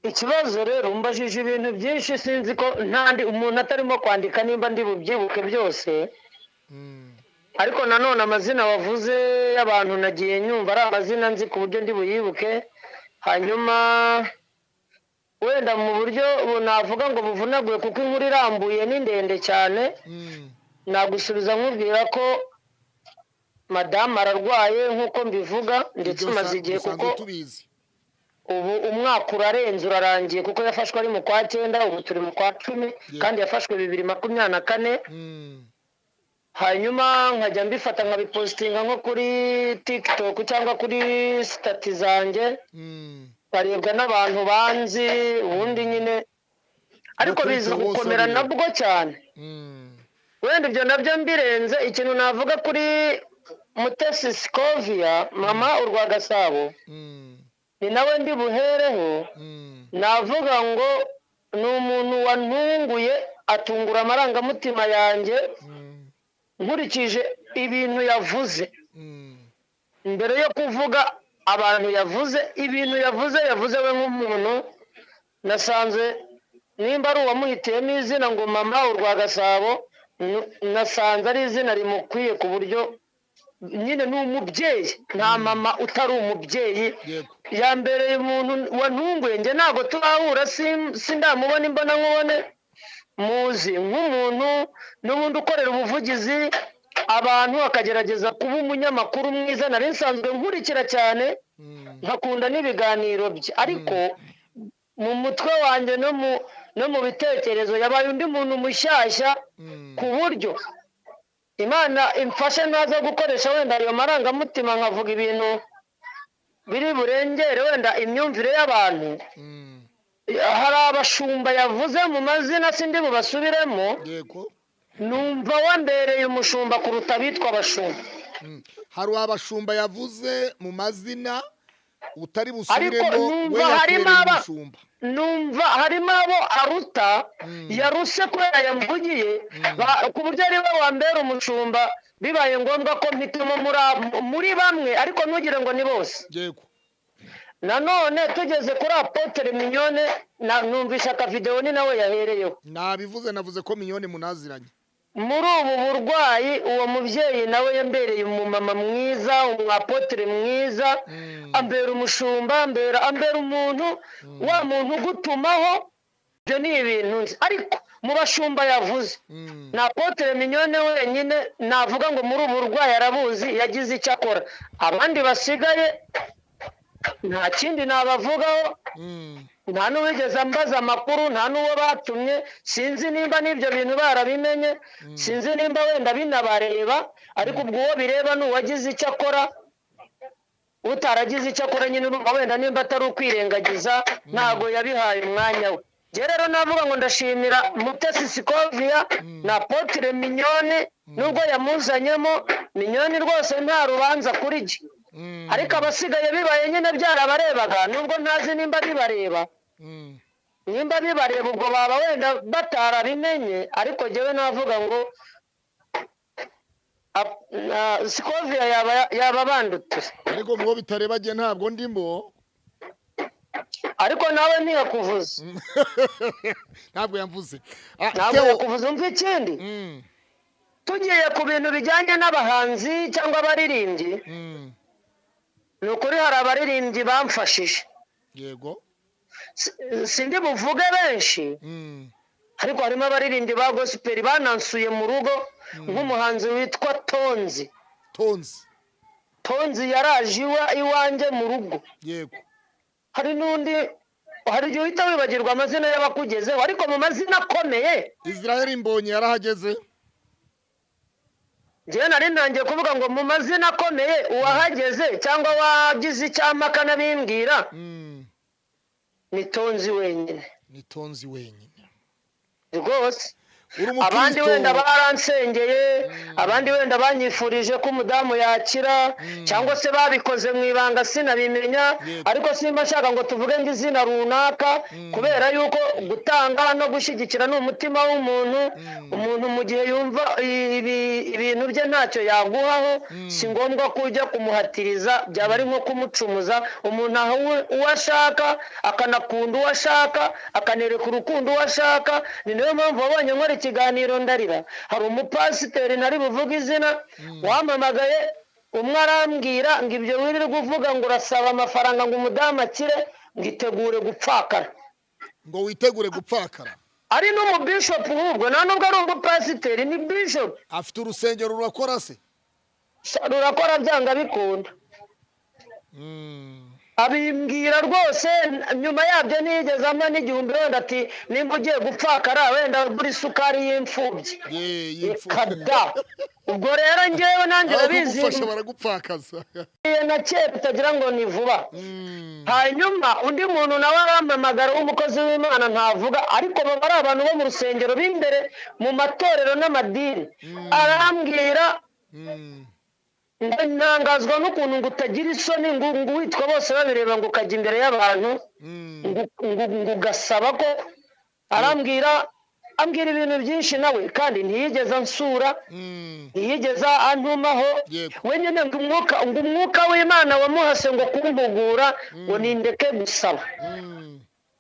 Ikibazo rero umbajije ibintu byinshi, sinzi ko ntandi umuntu atarimo kwandika nimba ndi bubyibuke byose. Ariko nanone amazina wavuze y'abantu nagiye nyumva ari amazina nzi ku buryo ndi buyibuke. Hanyuma wenda mu buryo navuga ngo buvunaguye, kuko inkuru irambuye ni ndende cyane, nagusubiza nkubwira ko madamu ararwaye nk'uko mbivuga, ndetse Ibyo maze igihe dusanzwe kuko tubizi. ubu umwaka urarenze, urarangiye, kuko yafashwe ari mu kwa 9, ubu turi mu kwa 10, kandi yafashwe 2024. Hanyuma nkajya mbifata nkabipositinga nko kuri TikTok cyangwa kuri status zanjye, barebwa n'abantu banzi ubundi nyine, ariko kuri biza Theo bose gukomera babireba. nabwo cyane. Wenda ibyo nabyo mbirenze, ikintu navuga kuri Mutesi Scovia, Mama Urwagasabo, ni nawe ndi buhereho. Navuga ngo ni umuntu wantunguye, atungura amarangamutima yanjye nkurikije ibintu yavuze. Mbere yo kuvuga abantu yavuze, ibintu yavuze, yavuze we nk'umuntu nasanze nimba ari uwamuhitiyemo izina ngo Mama Urwagasabo, nasanze ari izina rimukwiye, ku buryo nyine ni umubyeyi, nta mama utari umubyeyi. Yambereye umuntu wantunguye. Njye ntabwo turahura, sindamubona imbona nkubone, muzi nk'umuntu n'ubundi ukorera ubuvugizi abantu, akagerageza kuba umunyamakuru mwiza. Nari nsanzwe nkurikira cyane, nkakunda n'ibiganiro bye, ariko mu mutwe wanjye no mu bitekerezo yabaye undi muntu mushyashya, ku buryo Imana imfashe ntaza gukoresha wenda ayo marangamutima nkavuga ibintu biri burengere wenda imyumvire y'abantu. Hari abashumba yavuze mu mazina, sindi bubasubiremo. Numva wambereye umushumba kuruta abitwa abashumba. Hari abashumba yavuze mu mazina utari Ariko busubiremo, numva we harimo yakubereye umushumba. Numva harimo abo aruta, yaruse kubera yamuvugiye, ku buryo ari we wambera umushumba. Bibaye ngombwa ko mpitamo muri bamwe, ariko ntugire ngo ni bose. Yego. Nanone tugeze kuri Apôtre Mignone, numvisha akavidewo, ni nawe yahereyeho. Nabivuze, navuze ko Mignone munaziranye. Muri ubu burwayi, uwo mubyeyi nawe yambereye umumama mwiza, umwapôtre mwiza, ambera umushumba, ambera umuntu, wa muntu ugutumaho. Ibyo ni ibintu nzi, ariko mu bashumba yavuze, na Apôtre Mignone wenyine navuga ngo muri ubu burwayi arabuzi, yagize icyo akora. Abandi basigaye nta kindi nabavugaho. Nta n'uwigeze ambaza amakuru, nta n'uwo batumye. Sinzi nimba n'ibyo bintu barabimenye, sinzi nimba wenda binabareba, ariko ubwo uwo bireba ni uwagize icyo akora. Utaragize icyo akora nyine, urumva wenda nimba atari ukwirengagiza, ntabwo yabihaye umwanya we. Njye rero navuga ngo ndashimira Mutesi Scovia na Apôtre Mignone, nubwo yamuzanyemo. Mignone rwose nta rubanza kuri jye, ariko abasigaye bibaye nyine byarabarebaga, nubwo ntazi nimba bibareba. Nimba bibareba, ubwo baba wenda batarabimenye, ariko njyewe navuga ngo Scovia yaba bandutse. Ariko mubo bitareba jye ntabwo ndimo. Ariko nawe ntiyakuvuze. Ntabwo yamvuze. Ntabwo Theo, yakuvuze. Umva ikindi, tugiye ku bintu bijyanye n'abahanzi cyangwa abaririmbyi, ni ukuri hari abaririmbyi bamfashije. Sindi buvuge benshi, ariko harimo abaririmbyi ba gospel banansuye mu rugo, nk'umuhanzi witwa Tonzi. Tonzi. Tonzi yaraje iwanjye mu rugo. Hari n'undi, hari igihe uhita wibagirwa amazina y'abakugezeho, ariko mu mazina akomeye, Israel Mbonyi yarahageze. Njyewe nari ntangiye kuvuga ngo mu mazina akomeye, uwahageze cyangwa wagize icyampa akanabimbwira, ni Tonzi wenyine. Ni Tonzi wenyine. Rwose. Uri Abandi umukristo. wenda baransengeye, abandi wenda banyifurije ko umudamu yakira, cyangwa se babikoze mu ibanga sinabimenya. Ariko simba nshaka ngo tuvuge ngo izina runaka, kubera yuko gutanga no gushyigikira ni umutima w'umuntu. Umuntu mu gihe yumva ibintu bye ntacyo yaguhaho, si ngombwa ko ujya kumuhatiriza, byaba ari nko kumucumuza. Umuntu aha uwo ashaka, akanakunda uwo ashaka, akanereka urukundo uwo ashaka. Ni nayo mpamvu wabonye nkora ikiganiro ndarira. Hari umupasiteri ntari buvuge izina wampamagaye, umwe arambwira ngo ibyo wirirwa uvuga ngo urasaba amafaranga ngo umudamu akire, ngo itegure gupfakara. Ngo witegure gupfakara. Ari n'umubishopu ahubwo, nta nubwo ari umupasiteri, ni bishopu. Afite urusengero rurakora se? Rurakora byanga bikunda. Abimbwira rwose, nyuma yabyo ntiyigeze ampa n'igihumbi. Wenda ati nimba ugiye gupfakara, wenda gura isukari y'imfubyi. Ye yipfu. Kada ubwo rero njyewe nanjye Aho urabizi, kugufasha baragupfakaza. na kera utagira ngo ni vuba. Hanyuma undi muntu nawe arampamagara w'umukozi w'Imana ntavuga, ariko baba ari abantu bo mu rusengero b'imbere mu matorero n'amadini, arambwira ngo ntangazwa n'ukuntu ngo utagira isoni, ngo witwa bose babireba, ngo ukajya imbere y'abantu, ngo ugasaba ko. Arambwira, ambwira ibintu byinshi nawe, kandi ntiyigeze ansura, ntiyigeze antumaho. We nyine ngo umwuka w'Imana wamuhase ngo kumpugura, ngo nindeke gusaba.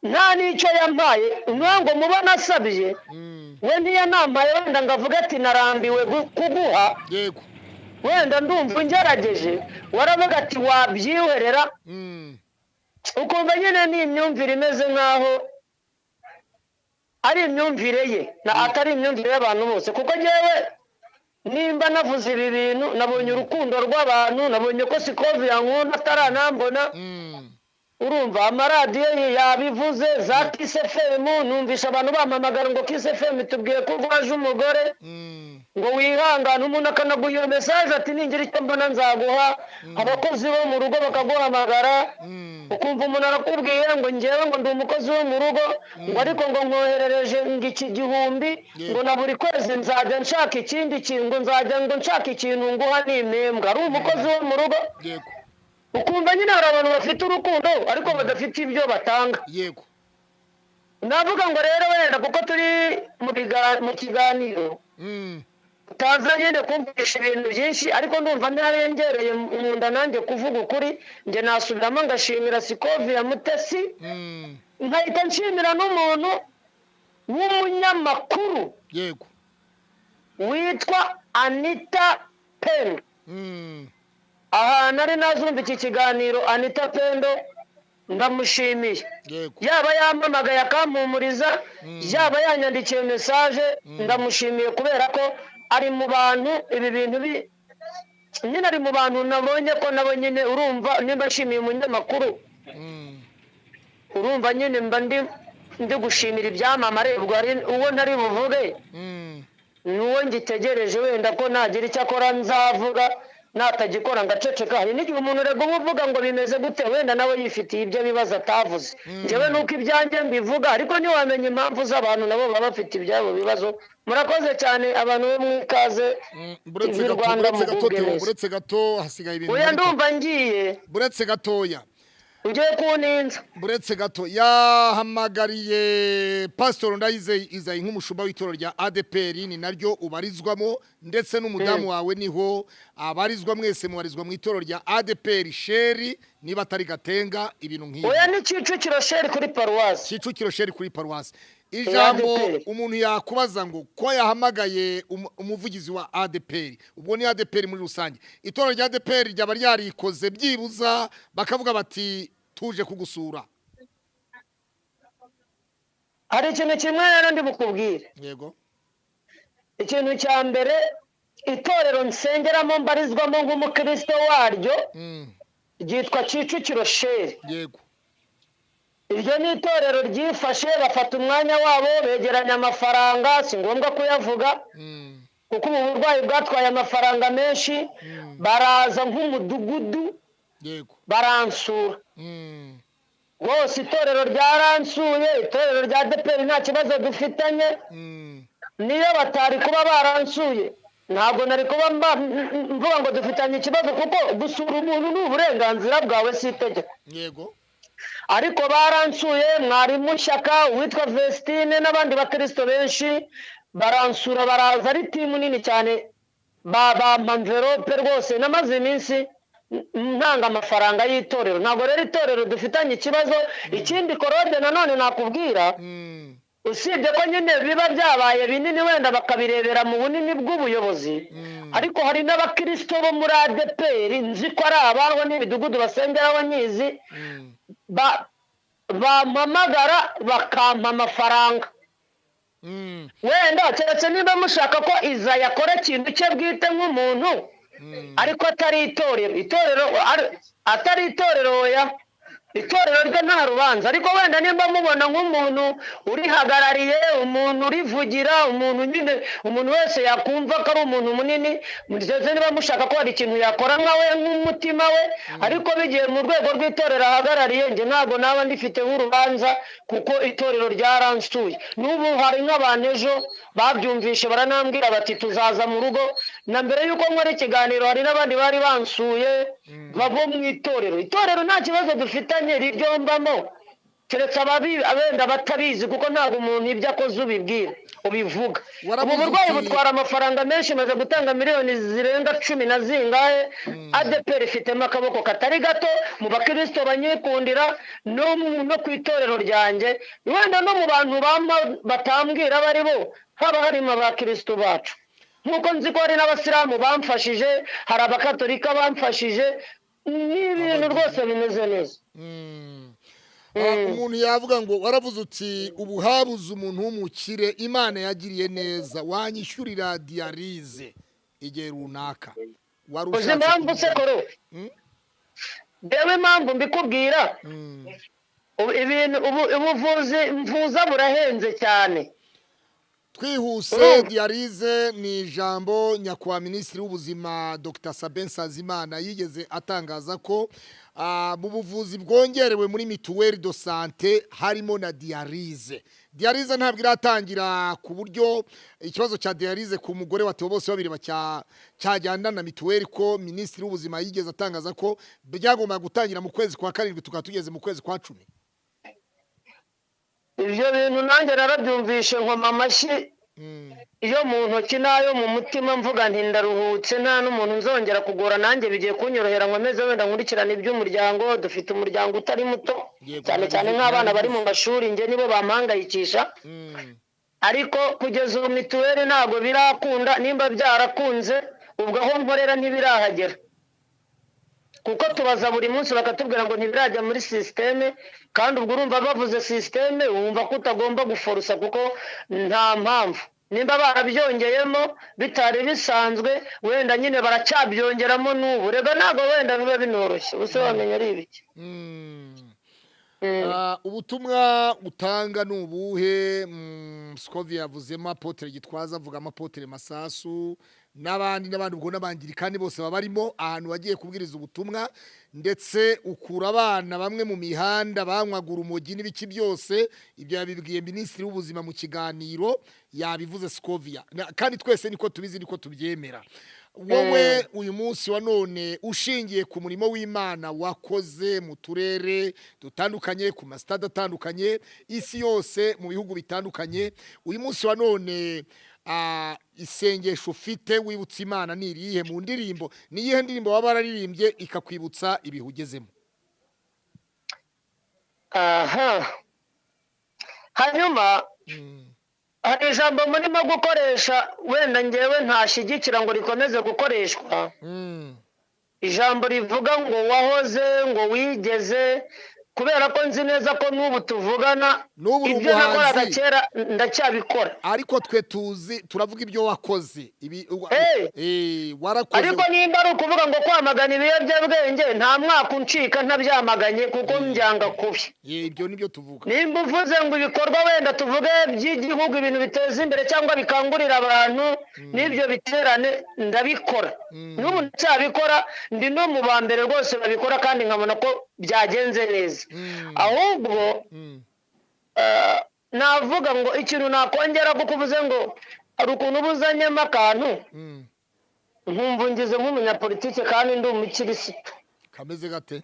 Nta n'icyo yampaye. Niyo ngo muba nasabye, we ntiyanampaye wenda ngo avuge ati narambiwe kuguha, wenda ndumva ungerageje. Waravuga ati wabyihorera. Ukumva nyine ni imyumvire imeze nk'aho ari imyumvire ye na atari imyumvire y'abantu bose, kuko njyewe nimba navuze ibi bintu, nabonye urukundo rw'abantu, nabonye ko Scovia yankunda ataranambona. Urumva amaradiyo yabivuze, za Kiss FM, numvisha abantu bampamagara ngo Kiss FM tubwiye ko urwaje umugore, ngo wihangane. Umuntu akanaguha iyo message ati ningira icyo mbona nzaguha. Abakozi bo mu rugo bakaguhamagara, ukumva umuntu arakubwiye ngo ngewe ngo ndi umukozi wo mu rugo, ngo ariko ngo nkoherereje ngo iki gihumbi, ngo na buri kwezi nzajya nshaka ikindi kintu, ngo nzajya ngo nshaka ikintu nguha n'impembwa, ari umukozi wo mu rugo. Ukumva nyine hari abantu bafite urukundo ariko badafite ibyo batanga. Navuga ngo rero wenda kuko turi mu kiganiro, Utaza nyine kumvisha ibintu byinshi, ariko ndumva ntarengereye mu nda. Nanjye kuvuga ukuri, njye nasubiramo ngashimira Sikoviya Mutesi, nkahita nshimira n'umuntu w'umunyamakuru witwa Anita Pendo. Ahantu ari nazumva iki kiganiro, Anita Pendo ndamushimiye. Yaba yampamagaye akampumuriza, yaba yanyandikiye message, ndamushimiye kubera ko ari mu bantu ibi bintu bi nyine, ari mu bantu nabonye ko nabo nyine, urumva nimba nshimiye umunyamakuru, urumva nyine mba ndi gushimira ibyamamare. Ubwo hari uwo ntari buvuge, ni uwo ngitegereje wenda ko nagira icyo akora nzavuga, natagikora ngaceceka. Hari n'igihe umuntu urega uba uvuga ngo bimeze gute, wenda nawe yifitiye ibyo bibazo atavuze. Njyewe nuko ibyanjye mbivuga, ariko ntiwamenya impamvu z'abantu, nabo baba bafite ibyabo bibazo. Murakoze cyane abantu bo mu Ikaze Buretse TV gato, Rwanda, buretse gato, mugubwe Theo, neza. Buretse gato, hasigaye ibintu Oya, bitatu. ndumva ngiye. Buretse gatoya. Ugiye kuninza. Buretse gato, yahamagariye Pastor Ndayizeye Izayi nk'umushumba w'itorero rya ADPR, ni naryo ubarizwamo, ndetse n'umudamu wawe niho abarizwa, mwese mubarizwa mu itorero rya ADPR Sheri, niba atari Gatenga, ibintu nk'ibi. Oya, ni Kicukiro Sheri kuri paruwasi. Kicukiro Sheri kuri paruwasi. Ijambo ADPR. umuntu yakubaza ngo ko yahamagaye umuvugizi wa ADPR, ubwo ni ADPR muri rusange, itorero rya ADPR ryaba ryarikoze byibuza bakavuga bati tuje kugusura? Hari ikintu kimwe rero ndi bukubwire. Yego. Ikintu cya mbere, itorero nsengeramo, mbarizwamo nk'umukristo waryo, ryitwa Kicukiro Sheri. Iryo ni itorero ryifashe, bafata umwanya wabo begeranya amafaranga, si ngombwa kuyavuga, kuko ubu burwayi bwatwaye amafaranga menshi. Baraza nk'umudugudu, baransura. Rwose itorero ryaransuye, itorero rya ADPR nta kibazo dufitanye. Niyo batari kuba baransuye, ntabwo nari kuba mvuga ngo dufitanye ikibazo, kuko gusura umuntu ni uburenganzira bwawe, si itegeko. Ariko baransuye, mwarimu Shyaka, uwitwa Vestine n'abandi bakristo benshi baransura, baraza ari team nini cyane, bampa enveloppe. Rwose namaze iminsi ntanga amafaranga y'itorero, ntabwo rero itorero dufitanye ikibazo. Ikindi korode nanone nakubwira, usibye ko nyine biba byabaye binini, wenda bakabirebera mu bunini bw'ubuyobozi, ariko hari n'abakristo bo muri ADPR nzi ko ari abaho n'imidugudu basengeraho nyizi, bampamagara bakampa amafaranga. Wenda keretse niba mushaka ko Iza yakora ikintu cye bwite nk'umuntu, ariko atari itorero, itorero atari itorero, oya, itorero ryo nta rubanza. Ariko wenda nimba mubona nk'umuntu urihagarariye, umuntu urivugira, umuntu nyine umuntu wese yakumva ko ari umuntu munini, ndetse niba mushaka ko hari ikintu yakora nka we nk'umutima we, ariko bigiye mu rwego rw'itorero ahagarariye, njye ntabwo naba ndifite nk'urubanza, kuko itorero ryaransuye. N'ubu hari nk'abantu ejo babyumvishe baranambwira bati tuzaza mu rugo. Na mbere y'uko nkora ikiganiro hari n'abandi bari bansuye babo mu itorero. Itorero nta kibazo dufitanye riryombamo, keretse abenda batabizi, kuko ntabwo umuntu ibyo akoze ubibwira ubivuga. Ubu Waravuze burwayi butwara amafaranga menshi, maze gutanga miliyoni zirenga cumi na zingahe. ADPR ifitemo akaboko katari gato mu bakristo banyikundira, no ku itorero ryanjye, wenda no mu bantu batambwira bari bo, haba harimo abakristo bacu, nk'uko nzi ko hari n'abasilamu bamfashije, hari abakatolika bamfashije. Ni ibintu rwose bimeze neza. Umuntu yavuga ngo waravuze uti ubu habuze umuntu w'umukire Imana yagiriye neza wanyishyurira dialyse igihe runaka. Wari Uzi ushatse impamvu se kuvuga- koro? Reba impamvu mbikubwira. Ubu ibintu ubu ubuvuzi mvuza burahenze cyane. Twihuse, dialyse ni ijambo nyakubahwa Minisitiri w'Ubuzima Dr Sabin Nsanzimana yigeze atangaza ko mu buvuzi bwongerewe muri mutuelle de santé harimo na dialyse. Dialyse ntabwo iratangira, ku buryo ikibazo cya dialyse ku mugore wa Theo bose babiri cyajyana na mituweli, ko Minisitiri w'Ubuzima yigeze atangaza ko byagombaga gutangira mu kwezi kwa karindwi, tukaba tugeze mu kwezi kwa 10. Ibyo bintu nanjye narabyumvishe nkoma amashyi. Iyo mu ntoki n'ayo mu mutima, mvuga nti ndaruhutse, nta n'umuntu nzongera kugora, nanjye bigiye kunyorohera, nkomeze wenda nkurikirane iby'umuryango. Dufite umuryango utari muto, cyane cyane nk'abana bari mu mashuri, njye nibo bampangayikisha. Ariko kugeza ubu mituweli ntabwo birakunda. Nimba byarakunze, ubwo aho nkorera ntibirahagera, kuko tubaza buri munsi bakatubwira ngo ntibirajya muri sisiteme. Kandi ubwo urumva bavuze sisiteme, wumva ko utagomba guforosa, kuko nta mpamvu. Nimba barabyongeyemo bitari bisanzwe, wenda nyine baracyabyongeramo n'ubu. Rega ntabwo wenda biba binoroshye, ubuse wamenya ari ibiki. Ubutumwa utanga ni ubuhe? Scovia yavuzemo Apôtre Gitwaza, avugamo Apôtre Masasu n'abandi n'abandi, ubwo n'abangirikani bose baba barimo. Ahantu wagiye kubwiriza ubutumwa, ndetse ukura abana bamwe mu mihanda banywaga urumogi n'ibiki byose, ibyo yabibwiye Minisitiri w'Ubuzima mu kiganiro, yabivuze Scovia. Kandi twese niko tubizi, niko tubyemera. Wowe uyu munsi wa none, ushingiye ku murimo w'Imana wakoze mu turere dutandukanye, ku masitade atandukanye, isi yose, mu bihugu bitandukanye, uyu munsi wa none isengesho ufite wibutsa Imana ni irihe? Mu ndirimbo, ni iyihe ndirimbo waba wararirimbye ikakwibutsa ibihe ugezemo? Aha, hanyuma hari ijambo murimo gukoresha wenda ngewe ntashyigikira ngo rikomeze gukoreshwa, ijambo rivuga ngo wahoze, ngo wigeze, kubera ko nzi neza ko n'ubu tuvugana N'ubu uri ibyo nakoraga umuhanzi. kera ndacyabikora. Ariko twe tuzi, turavuga ibyo wakoze ibi warakoze. Ariko nimba ari ukuvuga ngo kwamagana ibiyobyabwenge, nta mwaka uncika ntabyamaganye, kuko mbyanga kubi. Ibyo nibyo tuvuga. Nimba uvuze ngo ibikorwa wenda tuvuge by'igihugu, ibintu biteza imbere cyangwa bikangurira abantu n'ibyo biterane, ndabikora, n'ubu ndacyabikora, ndi no mu ba mbere rwose babikora, kandi nkabona ko byagenze neza. Ahubwo navuga ngo ikintu nakongera, kuko uvuze ngo hari ukuntu uba uzanyemo akantu, nkumva ngize nk'umunyapolitike kandi ndi umukirisitu. Kameze gate?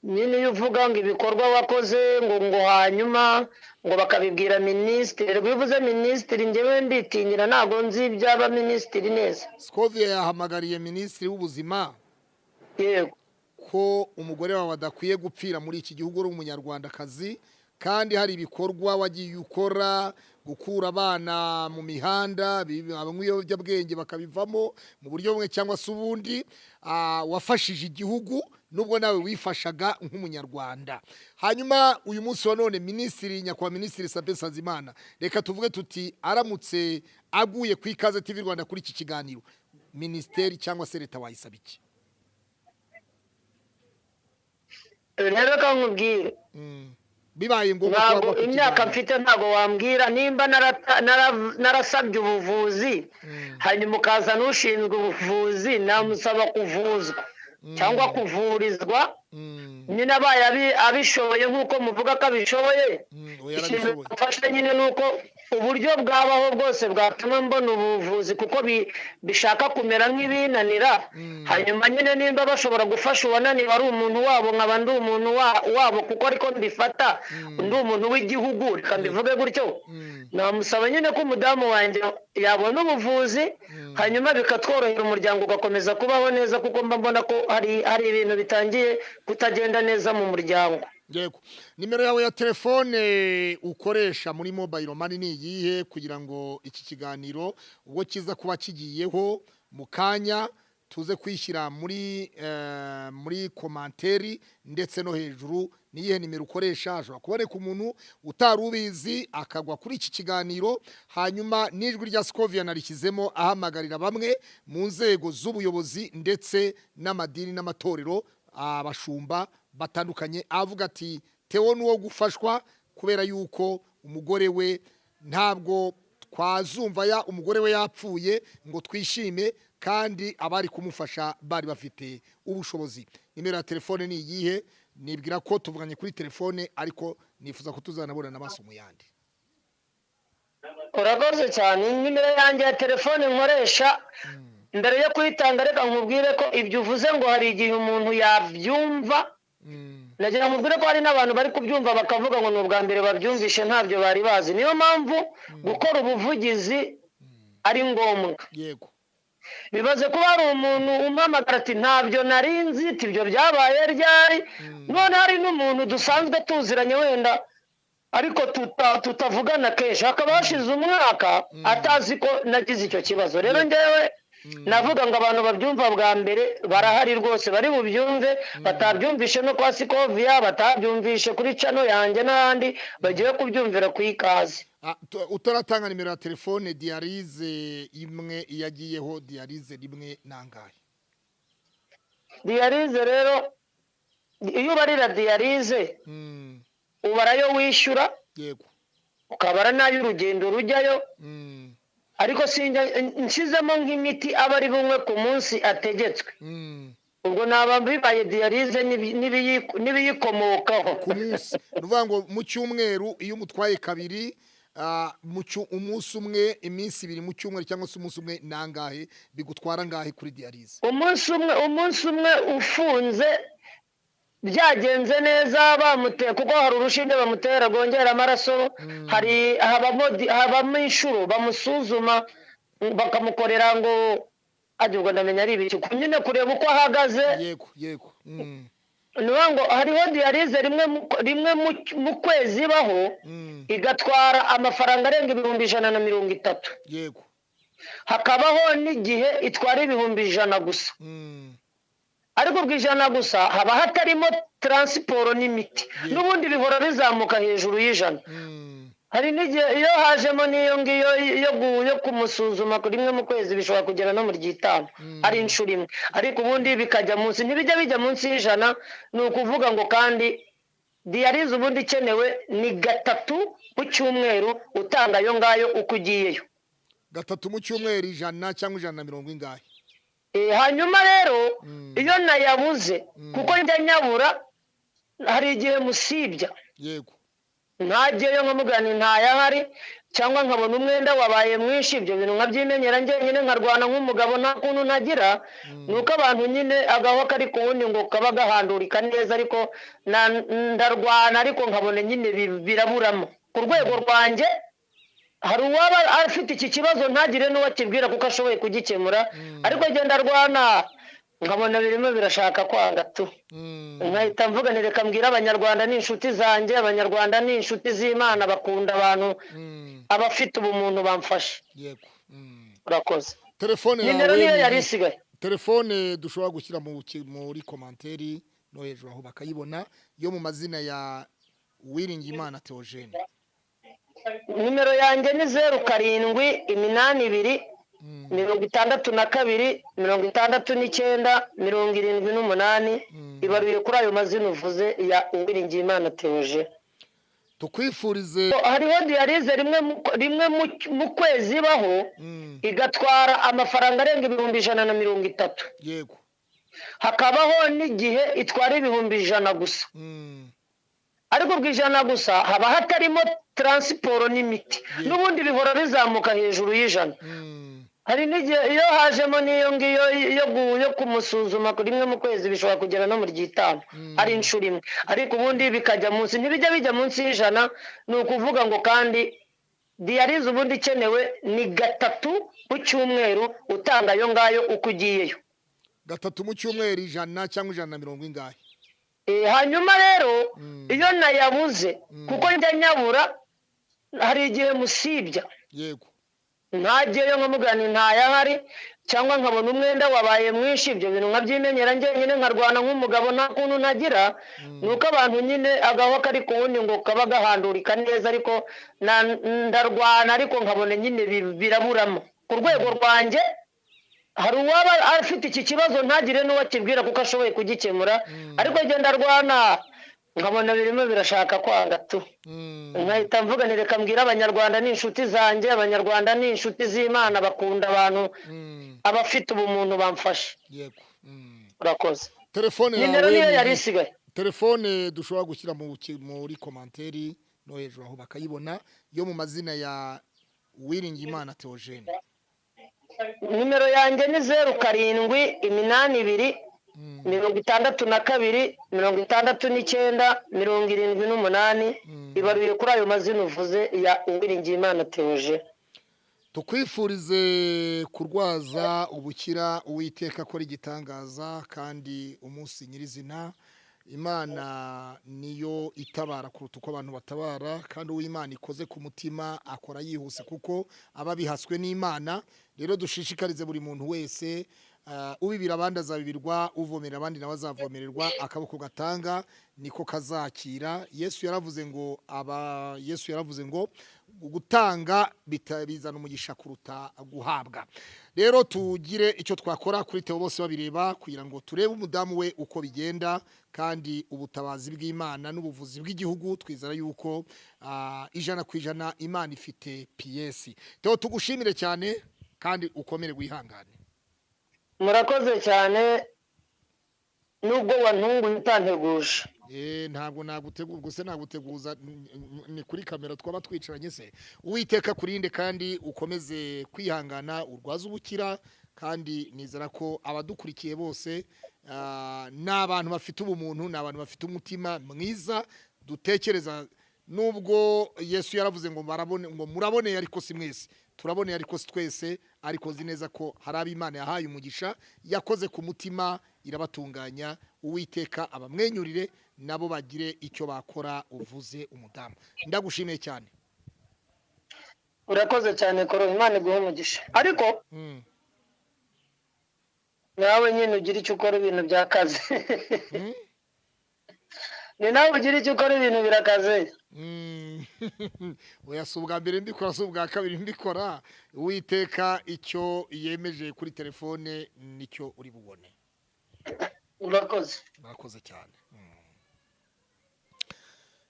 Nyine iyo uvuga ngo ibikorwa wakoze, ngo hanyuma ngo bakabibwira minisitiri, iyo uvuze minisitiri njyewe nditinyira, ntabwo nzi iby'aba minisitiri neza. Scovia yahamagariye Minisitiri w'Ubuzima Yego. ko umugore wawe adakwiye gupfira muri iki gihugu, uri umunyarwandakazi, kandi hari ibikorwa wagiye ukora, gukura abana mu mihanda banywa ibiyobyabwenge bakabivamo mu buryo bumwe cyangwa se ubundi, wafashije igihugu nubwo nawe wifashaga nk'umunyarwanda. Hanyuma uyu munsi wa none minisitiri, nyakubahwa Minisitiri Sabin Nsanzimana, reka tuvuge tuti aramutse aguye ku Ikaze TV Rwanda kuri iki kiganiro, minisiteri cyangwa se leta wayisaba iki? Rero reka nkubwire. Bibaye ngombwa ko Ntabwo wagwa ku imyaka kiganiro. mfite, ntabwo wambwira nimba narasabye ubuvuzi, hanyuma ukaza n'ushinzwe ubuvuzi, namusaba kuvuzwa cyangwa kuvurizwa nyine abaye abishoboye nk'uko muvuga ko abishoboye. Oya, Ikintu arabishoboye. mfashe nyine ni uko uburyo bwabaho bwose bwatuma mbona ubuvuzi, kuko bishaka kumera nk'ibinanira. Hanyuma nyine nimba bashobora gufasha uwananiwe ari umuntu wabo, nkaba ndi umuntu wabo, kuko ariko mbifata, ndi umuntu w'igihugu, reka mbivuge gutyo, namusaba nyine ko umudamu wanjye yabona ubuvuzi, hanyuma bikatworohera, umuryango ugakomeza kubaho neza, kuko mba mbona ko hari ibintu bitangiye kutagenda neza mu muryango. Yego, nimero yawe ya telefone ukoresha muri mobile money ni iyihe, kugira ngo iki kiganiro ubwo kiza kuba kigiyeho mu kanya tuze kwishyira muri commentaire ndetse no hejuru? Ni iyihe nimero ukoresha? Ashobora kuboneka umuntu utari ubizi akagwa kuri iki kiganiro. Hanyuma n'ijwi rya Scovia narishyizemo ahamagarira bamwe mu nzego z'ubuyobozi ndetse n'amadini n'amatorero, abashumba batandukanye, avuga ati Theo ni uwo gufashwa, kubera yuko umugore we ntabwo twazumva ya umugore we yapfuye ngo twishime, kandi abari kumufasha bari bafite ubushobozi. Nimero ya telefone ni iyihe? Nibwira ko tuvuganye kuri telefone, ariko nifuza ko tuzanabonana amaso mu yandi. Urakoze cyane. Nimero yanjye ya telefone nkoresha, mbere yo kuyitanga reka nkubwire ko ibyo uvuze ngo hari igihe umuntu yabyumva Nagira ngo mbwire ko hari n'abantu bari kubyumva bakavuga ngo ni ubwa mbere babyumvishe, ntabyo bari bazi. Niyo mpamvu gukora ubuvugizi ari ngombwa. Bibaze kuba hari umuntu umpamagara ati ntabyo nari nzi, ati ibyo byabaye ryari? None hari n'umuntu dusanzwe tuziranye wenda ariko tutavugana kenshi, hakaba hashize umwaka atazi ko nagize icyo kibazo. Rero njyewe navuga ngo abantu babyumva bwa mbere barahari rwose, bari bubyumve, batabyumvishe no kwa Sikoviya, batabyumvishe kuri channel yanjye n'ahandi, bagiye kubyumvira ku Ikaze. Utaratanga nimero ya telefone, dialyse imwe iyo agiyeho, dialyse rimwe nangahe? Dialyse rero, iyo ubarira dialyse, ubara ayo wishyura, ukabara n'ay'urugendo rujyayo. Ariko sinjya nshyizemo nk'imiti aba ari bumwe ku munsi ategetswe, ubwo naba bibaye dialyse n'ibiyikomokaho. Ku munsi, ni ukuvuga ngo mu cyumweru iyo umutwaye kabiri, umunsi umwe, iminsi 2 mu cyumweru, cyangwa se umunsi umwe, nangahe bigutwara, angahe kuri dialyse? Umunsi umwe ufunze byagenze neza bamuteye, kuko hari urushinge bamutera rwongera amaraso, hari habamo inshuro bamusuzuma bakamukorera ngo ajya, ubwo ndamenya ari ibiki nyine, kureba uko ahagaze. yego yego Ni ukuvuga ngo hariho dialyse rimwe mu kwezi ibaho, igatwara amafaranga arenga 130,000. Hakabaho n'igihe itwara 100,000 gusa. Ariko ubwo 100 gusa haba hatarimo transport n'imiti, n'ubundi bihora bizamuka hejuru y'100. Hari n'igihe iyo hajemo n'iyo ngiyo yo kumusuzuma rimwe mu kwezi, bishobora kugera no mu ry'itanu ari inshuro imwe, ariko ubundi bikajya munsi, ntibijya bijya munsi y'100. Ni ukuvuga ngo kandi dialyse ubundi ikenewe ni gatatu mu cyumweru, utanga ayo ngayo uko ugiyeyo. Gatatu mu cyumweru, 100 cyangwa 120 ingahe? Hanyuma rero iyo nayabuze, kuko njya nyabura, hari igihe musibya, ntajyeyo nkamubwira nti ntayahari, cyangwa nkabona umwenda wabaye mwinshi. Ibyo bintu nkabyimenyera njyenyine, nkarwana nk'umugabo, nta kuntu ntagira. Ni uko abantu nyine agahwa kari ku wundi ngo kaba gahandurika neza, ariko ndarwana, ariko nkabona nyine biraburamo ku rwego rwanjye. Hari uwaba afite iki kibazo ntagire n'uwo akibwira kuko ashoboye kugikemura, ariko agenda arwana nkabona birimo birashaka kwanga tu, nkahita mvuga nti reka mbwire Abanyarwanda, ni inshuti zanjye, Abanyarwanda ni inshuti z'Imana, bakunda abantu, abafite ubumuntu bamfashe. Urakoze. Telefone Nimero yawe niyo yari isigaye. Telefone dushobora gushyira muri commentaire no hejuru aho bakayibona, yo mu mazina ya Uwiringiyimana Theogene. Nimero yanjye ni 0782 62 69 78. Ibaruye kuri ayo mazina uvuze ya Uwiringiyimana Theogene. Tukwifurize Hariho dialyse rimwe mu kwezi ibaho, igatwara amafaranga arenga 130,000. Hakabaho n'igihe itwara 100,000 gusa. Ariko ubwo 100 gusa haba hatarimo transport n'imiti, n'ubundi bihora bizamuka hejuru y'100. Hari n'igihe iyo hajemo n'iyo ngiyo yo kumusuzuma rimwe mu kwezi, bishobora kugera no mu ry'itanu ari inshuro imwe, ariko ubundi bikajya munsi, ntibijya bijya munsi y'100. Ni ukuvuga ngo kandi dialyse ubundi ikenewe ni gatatu mu cyumweru, utanga ayo ngayo uko ugiyeyo. Gatatu mu cyumweru, 100 cyangwa 120 ingahe? Hanyuma rero iyo nayabuze, kuko njya nyabura, hari igihe musibya, ntajyeyo nkamubwira nti ntayahari, cyangwa nkabona umwenda wabaye mwinshi. Ibyo bintu nkabyimenyera njyenyine, nkarwana nk'umugabo, nta kuntu ntagira. Ni uko abantu nyine agahwa kari ku wundi ngo kaba gahandurika neza, ariko ndarwana, ariko nkabona nyine biraburamo ku rwego rwanjye. Hari uwaba afite iki kibazo ntagire n'uwo akibwira kuko ashoboye kugikemura, ariko agenda arwana nkabona birimo birashaka kwanga tu, nkahita mvuga nti reka mbwire Abanyarwanda, ni inshuti zanjye, Abanyarwanda ni inshuti z'Imana, bakunda abantu, abafite ubumuntu bamfashe. Urakoze. Telefone Nimero yawe niyo yari isigaye. Telefone dushobora gushyira muri commentaire no hejuru aho bakayibona, yo mu mazina ya Uwiringiyimana Theogene. Nimero yanjye ni 0782 62 69 78, ibaruye kuri ayo mazina uvuze ya Uwiringiyimana Theogene. Tukwifurize kurwaza ubukira, Uwiteka akora igitangaza kandi umunsi nyirizina. Imana niyo itabara kuruta uko abantu batabara, kandi uw'Imana ikoze ku mutima akora yihuse kuko aba bihaswe n'Imana. Rero dushishikarize buri muntu wese, ubibira abandi azabibirwa, uvomera abandi nawe azavomererwa, akaboko gatanga niko kazakira. Yesu yaravuze ngo gutanga bizana umugisha kuruta guhabwa. Rero tugire icyo twakora kuri Theo bose babireba, kugira ngo turebe umudamu we uko bigenda, kandi ubutabazi bw'Imana n'ubuvuzi bw'igihugu twizera yuko 100% Imana ifite piyesi. Theo, tugushimire cyane kandi ukomere wihangane. Murakoze cyane, nubwo wantunguye utanteguje. Ntabwo nagutegura, ubwo se naguteguza ni kuri kamera twaba twicaranye se? Uwiteka kurinde kandi ukomeze kwihangana, urwaze ubukira, kandi nizera ko abadukurikiye bose ni abantu bafite ubumuntu, ni abantu bafite umutima mwiza dutekereza. Nubwo Yesu yaravuze ngo barabone, ngo muraboneye ariko si mwese, turaboneye ariko si twese, ariko nzi neza ko hari ab'Imana yahaye umugisha, yakoze ku mutima irabatunganya. Uwiteka abamwenyurire nabo bagire icyo bakora. Uvuze umudamu, ndagushimiye cyane. Urakoze cyane Koro, Imana iguhe umugisha. Ariko nawe nyine ugira icyo ukora, ibintu byakaze. Ni nawe ugira icyo ukora, ibintu birakaze. Oya, si ubwa mbere mbikora, si ubwa kabiri mbikora. Uwiteka icyo yemeje kuri telefone nicyo uri bubone. Urakoze. Murakoze cyane.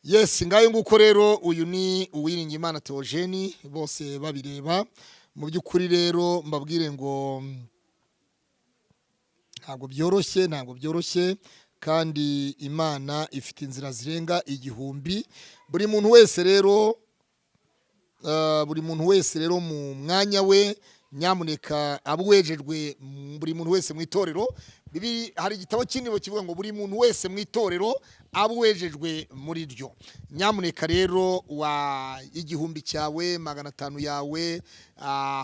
Yes, ngayo nguko rero, uyu ni Uwiringiyimana Theogene, bose babireba. Mu by'ukuri rero mbabwire ngo ntabwo byoroshye, ntabwo byoroshye, kandi Imana ifite inzira zirenga 1000. Buri muntu wese rero, buri muntu wese rero mu mwanya we, nyamuneka abwejejwe, buri muntu wese mu itorero. Hari igitabo kinini kivuga ngo buri muntu wese mu itorero abwejejwe muri ryo. Nyamuneka rero, wa 1000 cyawe, 500 yawe,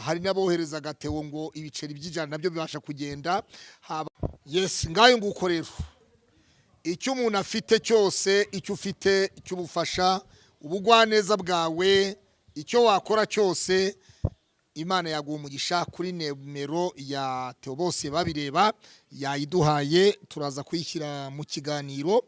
hari n'abohereza gateo ngo ibiceri by'ijana nabyo bibasha kugenda. Yes, ngayo nguko rero, icyo umuntu afite cyose, icyo ufite cy'ubufasha, ubugwaneza bwawe, icyo wakora cyose, Imana yaguha umugisha. Kuri nimero ya Theo bose babireba yayiduhaye, turaza kuyishyira mu kiganiro,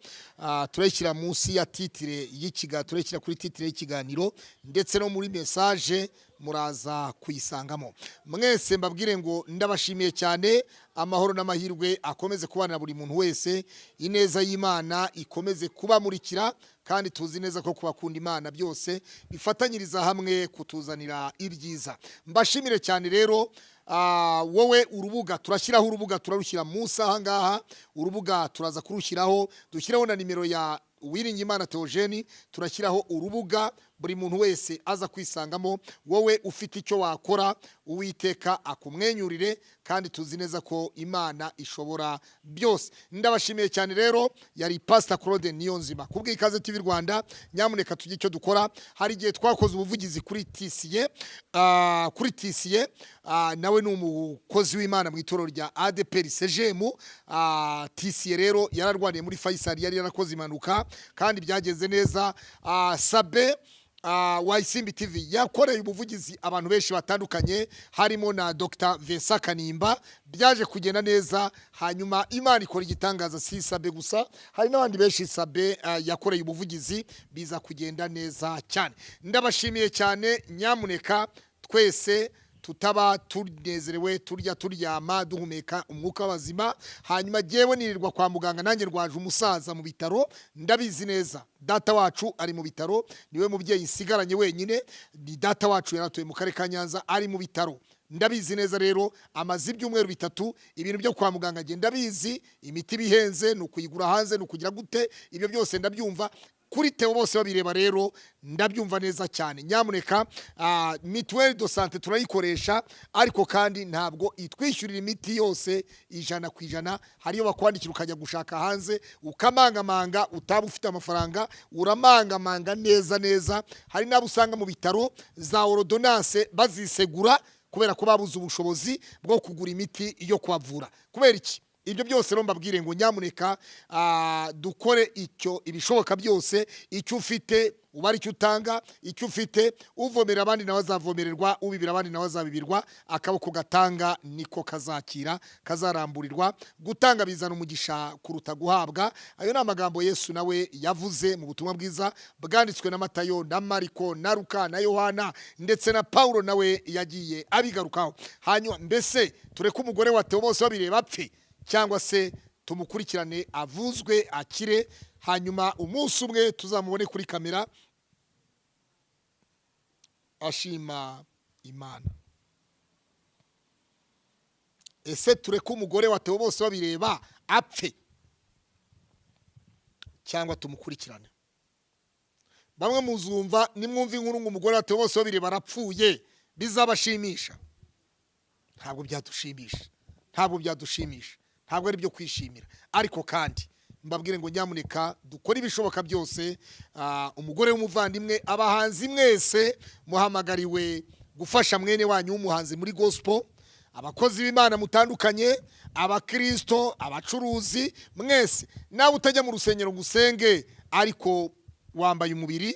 turayishyira munsi ya titre y'ikiganiro, turayishyira kuri titre y'ikiganiro, ndetse no muri message muraza kuyisangamo. Mwese mbabwire ngo ndabashimiye cyane, amahoro n'amahirwe akomeze kubana na buri muntu wese, ineza y'Imana ikomeze kubamurikira, kandi tuzi neza ko kubakunda Imana byose bifatanyiriza hamwe kutuzanira ibyiza. Mbashimire cyane rero. Wowe urubuga turashyiraho, urubuga turarushyira munsi aha ngaha, urubuga turaza kurushyiraho, dushyiraho na nimero ya Uwiringiyimana Theogene, turashyiraho urubuga buri muntu wese aza kwisangamo. Wowe ufite icyo wakora, Uwiteka akumwenyurire, kandi tuzi neza ko Imana ishobora byose. Ndabashimiye cyane rero, yari Pastor Claude Niyonzima kubw'Ikaze TV Rwanda. Nyamuneka tujye icyo dukora. Hari igihe twakoze ubuvugizi kuri TCA, kuri TCA, nawe ni umukozi w'Imana mu itorero rya ADPR CGM. TCA rero yararwaniye muri Faisal, yari yarakoze impanuka kandi byagenze neza. Sabe Wayisimbi TV yakoreye ubuvugizi abantu benshi batandukanye, harimo na Dr Vincent Kanimba, byaje kugenda neza, hanyuma Imana ikora igitangaza. Si Sabe gusa, hari n'abandi benshi Sabe yakoreye ubuvugizi biza kugenda neza cyane. Ndabashimiye cyane. Nyamuneka twese tutaba tunezerewe, turya, turyama, duhumeka umwuka w'abazima. Hanyuma jyewe nirirwa kwa muganga, nanjye rwaje umusaza mu bitaro, ndabizi neza. Data wacu ari mu bitaro, niwe mubyeyi nsigaranye wenyine, ni data wacu, yaratuye mu karere ka Nyanza, ari mu bitaro, ndabizi neza. Rero amaze ibyumweru 3. Ibintu byo kwa muganga ngenda ndabizi, imiti bihenze, ni ukuyigura hanze, ni ukugira gute, ibyo byose ndabyumva. Kuri Theo bose babireba rero ndabyumva neza cyane. Nyamuneka, mutuelle de santé turayikoresha, ariko kandi ntabwo itwishyurira imiti yose 100%. Hariyo bakwandikira ukajya gushaka hanze, ukamangamanga, utaba ufite amafaranga uramangamanga neza neza. Hari n'abo usanga mu bitaro za ordonnance bazisegura kubera ko babuze ubushobozi bwo kugura imiti yo kubavura. Kubera iki? Ibyo byose rero mbabwire ngo nyamuneka, dukore icyo ibishoboka byose. Icyo ufite uba ari cyo utanga. Icyo ufite uvomera abandi nawe azavomererwa, ubibira abandi nawe azabibirwa. Akaboko gatanga niko kazakira, kazaramburirwa. Gutanga bizana umugisha kuruta guhabwa. Ayo ni amagambo Yesu nawe yavuze mu butumwa bwiza bwanditswe na Matayo na Mariko na Luka na Yohana, ndetse na Paulo nawe yagiye abigarukaho. Hanyuma mbese tureke umugore wa Theo bose babireba apfe, cyangwa se tumukurikirane avuzwe akire, hanyuma umunsi umwe tuzamubone kuri kamera ashima Imana? Ese tureke umugore wa Theo bose babireba apfe, cyangwa tumukurikirane? Bamwe muzumva, nimwumva inkuru ngo umugore wa Theo bose babireba arapfuye, bizabashimisha? Ntabwo byadushimisha, ntabwo byadushimisha, ntabwo ari byo kwishimira. Ariko kandi mbabwire ngo nyamuneka dukore ibishoboka byose. Umugore w'umuvandimwe, abahanzi mwese muhamagariwe gufasha mwene wanyu w'umuhanzi muri gospel, abakozi b'Imana mutandukanye, abakirisito, abacuruzi mwese. Nawe utajya mu rusengero ngo usenge, ariko wambaye umubiri,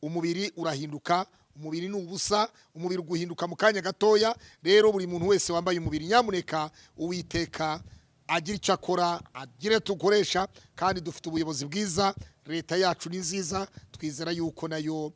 umubiri urahinduka, umubiri ni ubusa, umubiri uguhinduka mu kanya gatoya. Rero buri muntu wese wambaye umubiri, nyamuneka Uwiteka agira icyo akora, agire tukoresha. Kandi dufite ubuyobozi bwiza, leta yacu ni nziza, twizera yuko nayo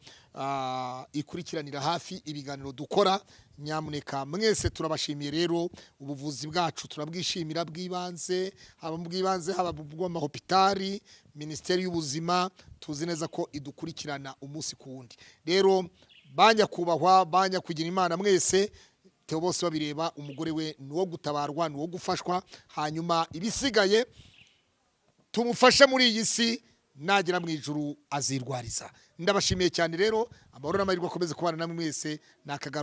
ikurikiranira hafi ibiganiro dukora. Nyamuneka mwese turabashimiye. Rero ubuvuzi bwacu turabwishimira bw'ibanze, haba mu bw'ibanze, haba mu bw'amahopitari. Minisiteri y'ubuzima tuzi neza ko idukurikirana umunsi ku wundi. Rero banyakubahwa, banyakugira Imana mwese, Theo bose babireba umugore we ni uwo gutabarwa, ni uwo gufashwa. Hanyuma ibisigaye tumufashe muri iyi si, nagera mu ijuru azirwariza. Ndabashimiye cyane rero. Amahoro n'amahirwe akomeze kubana namwe mwese. Ni akagaruka.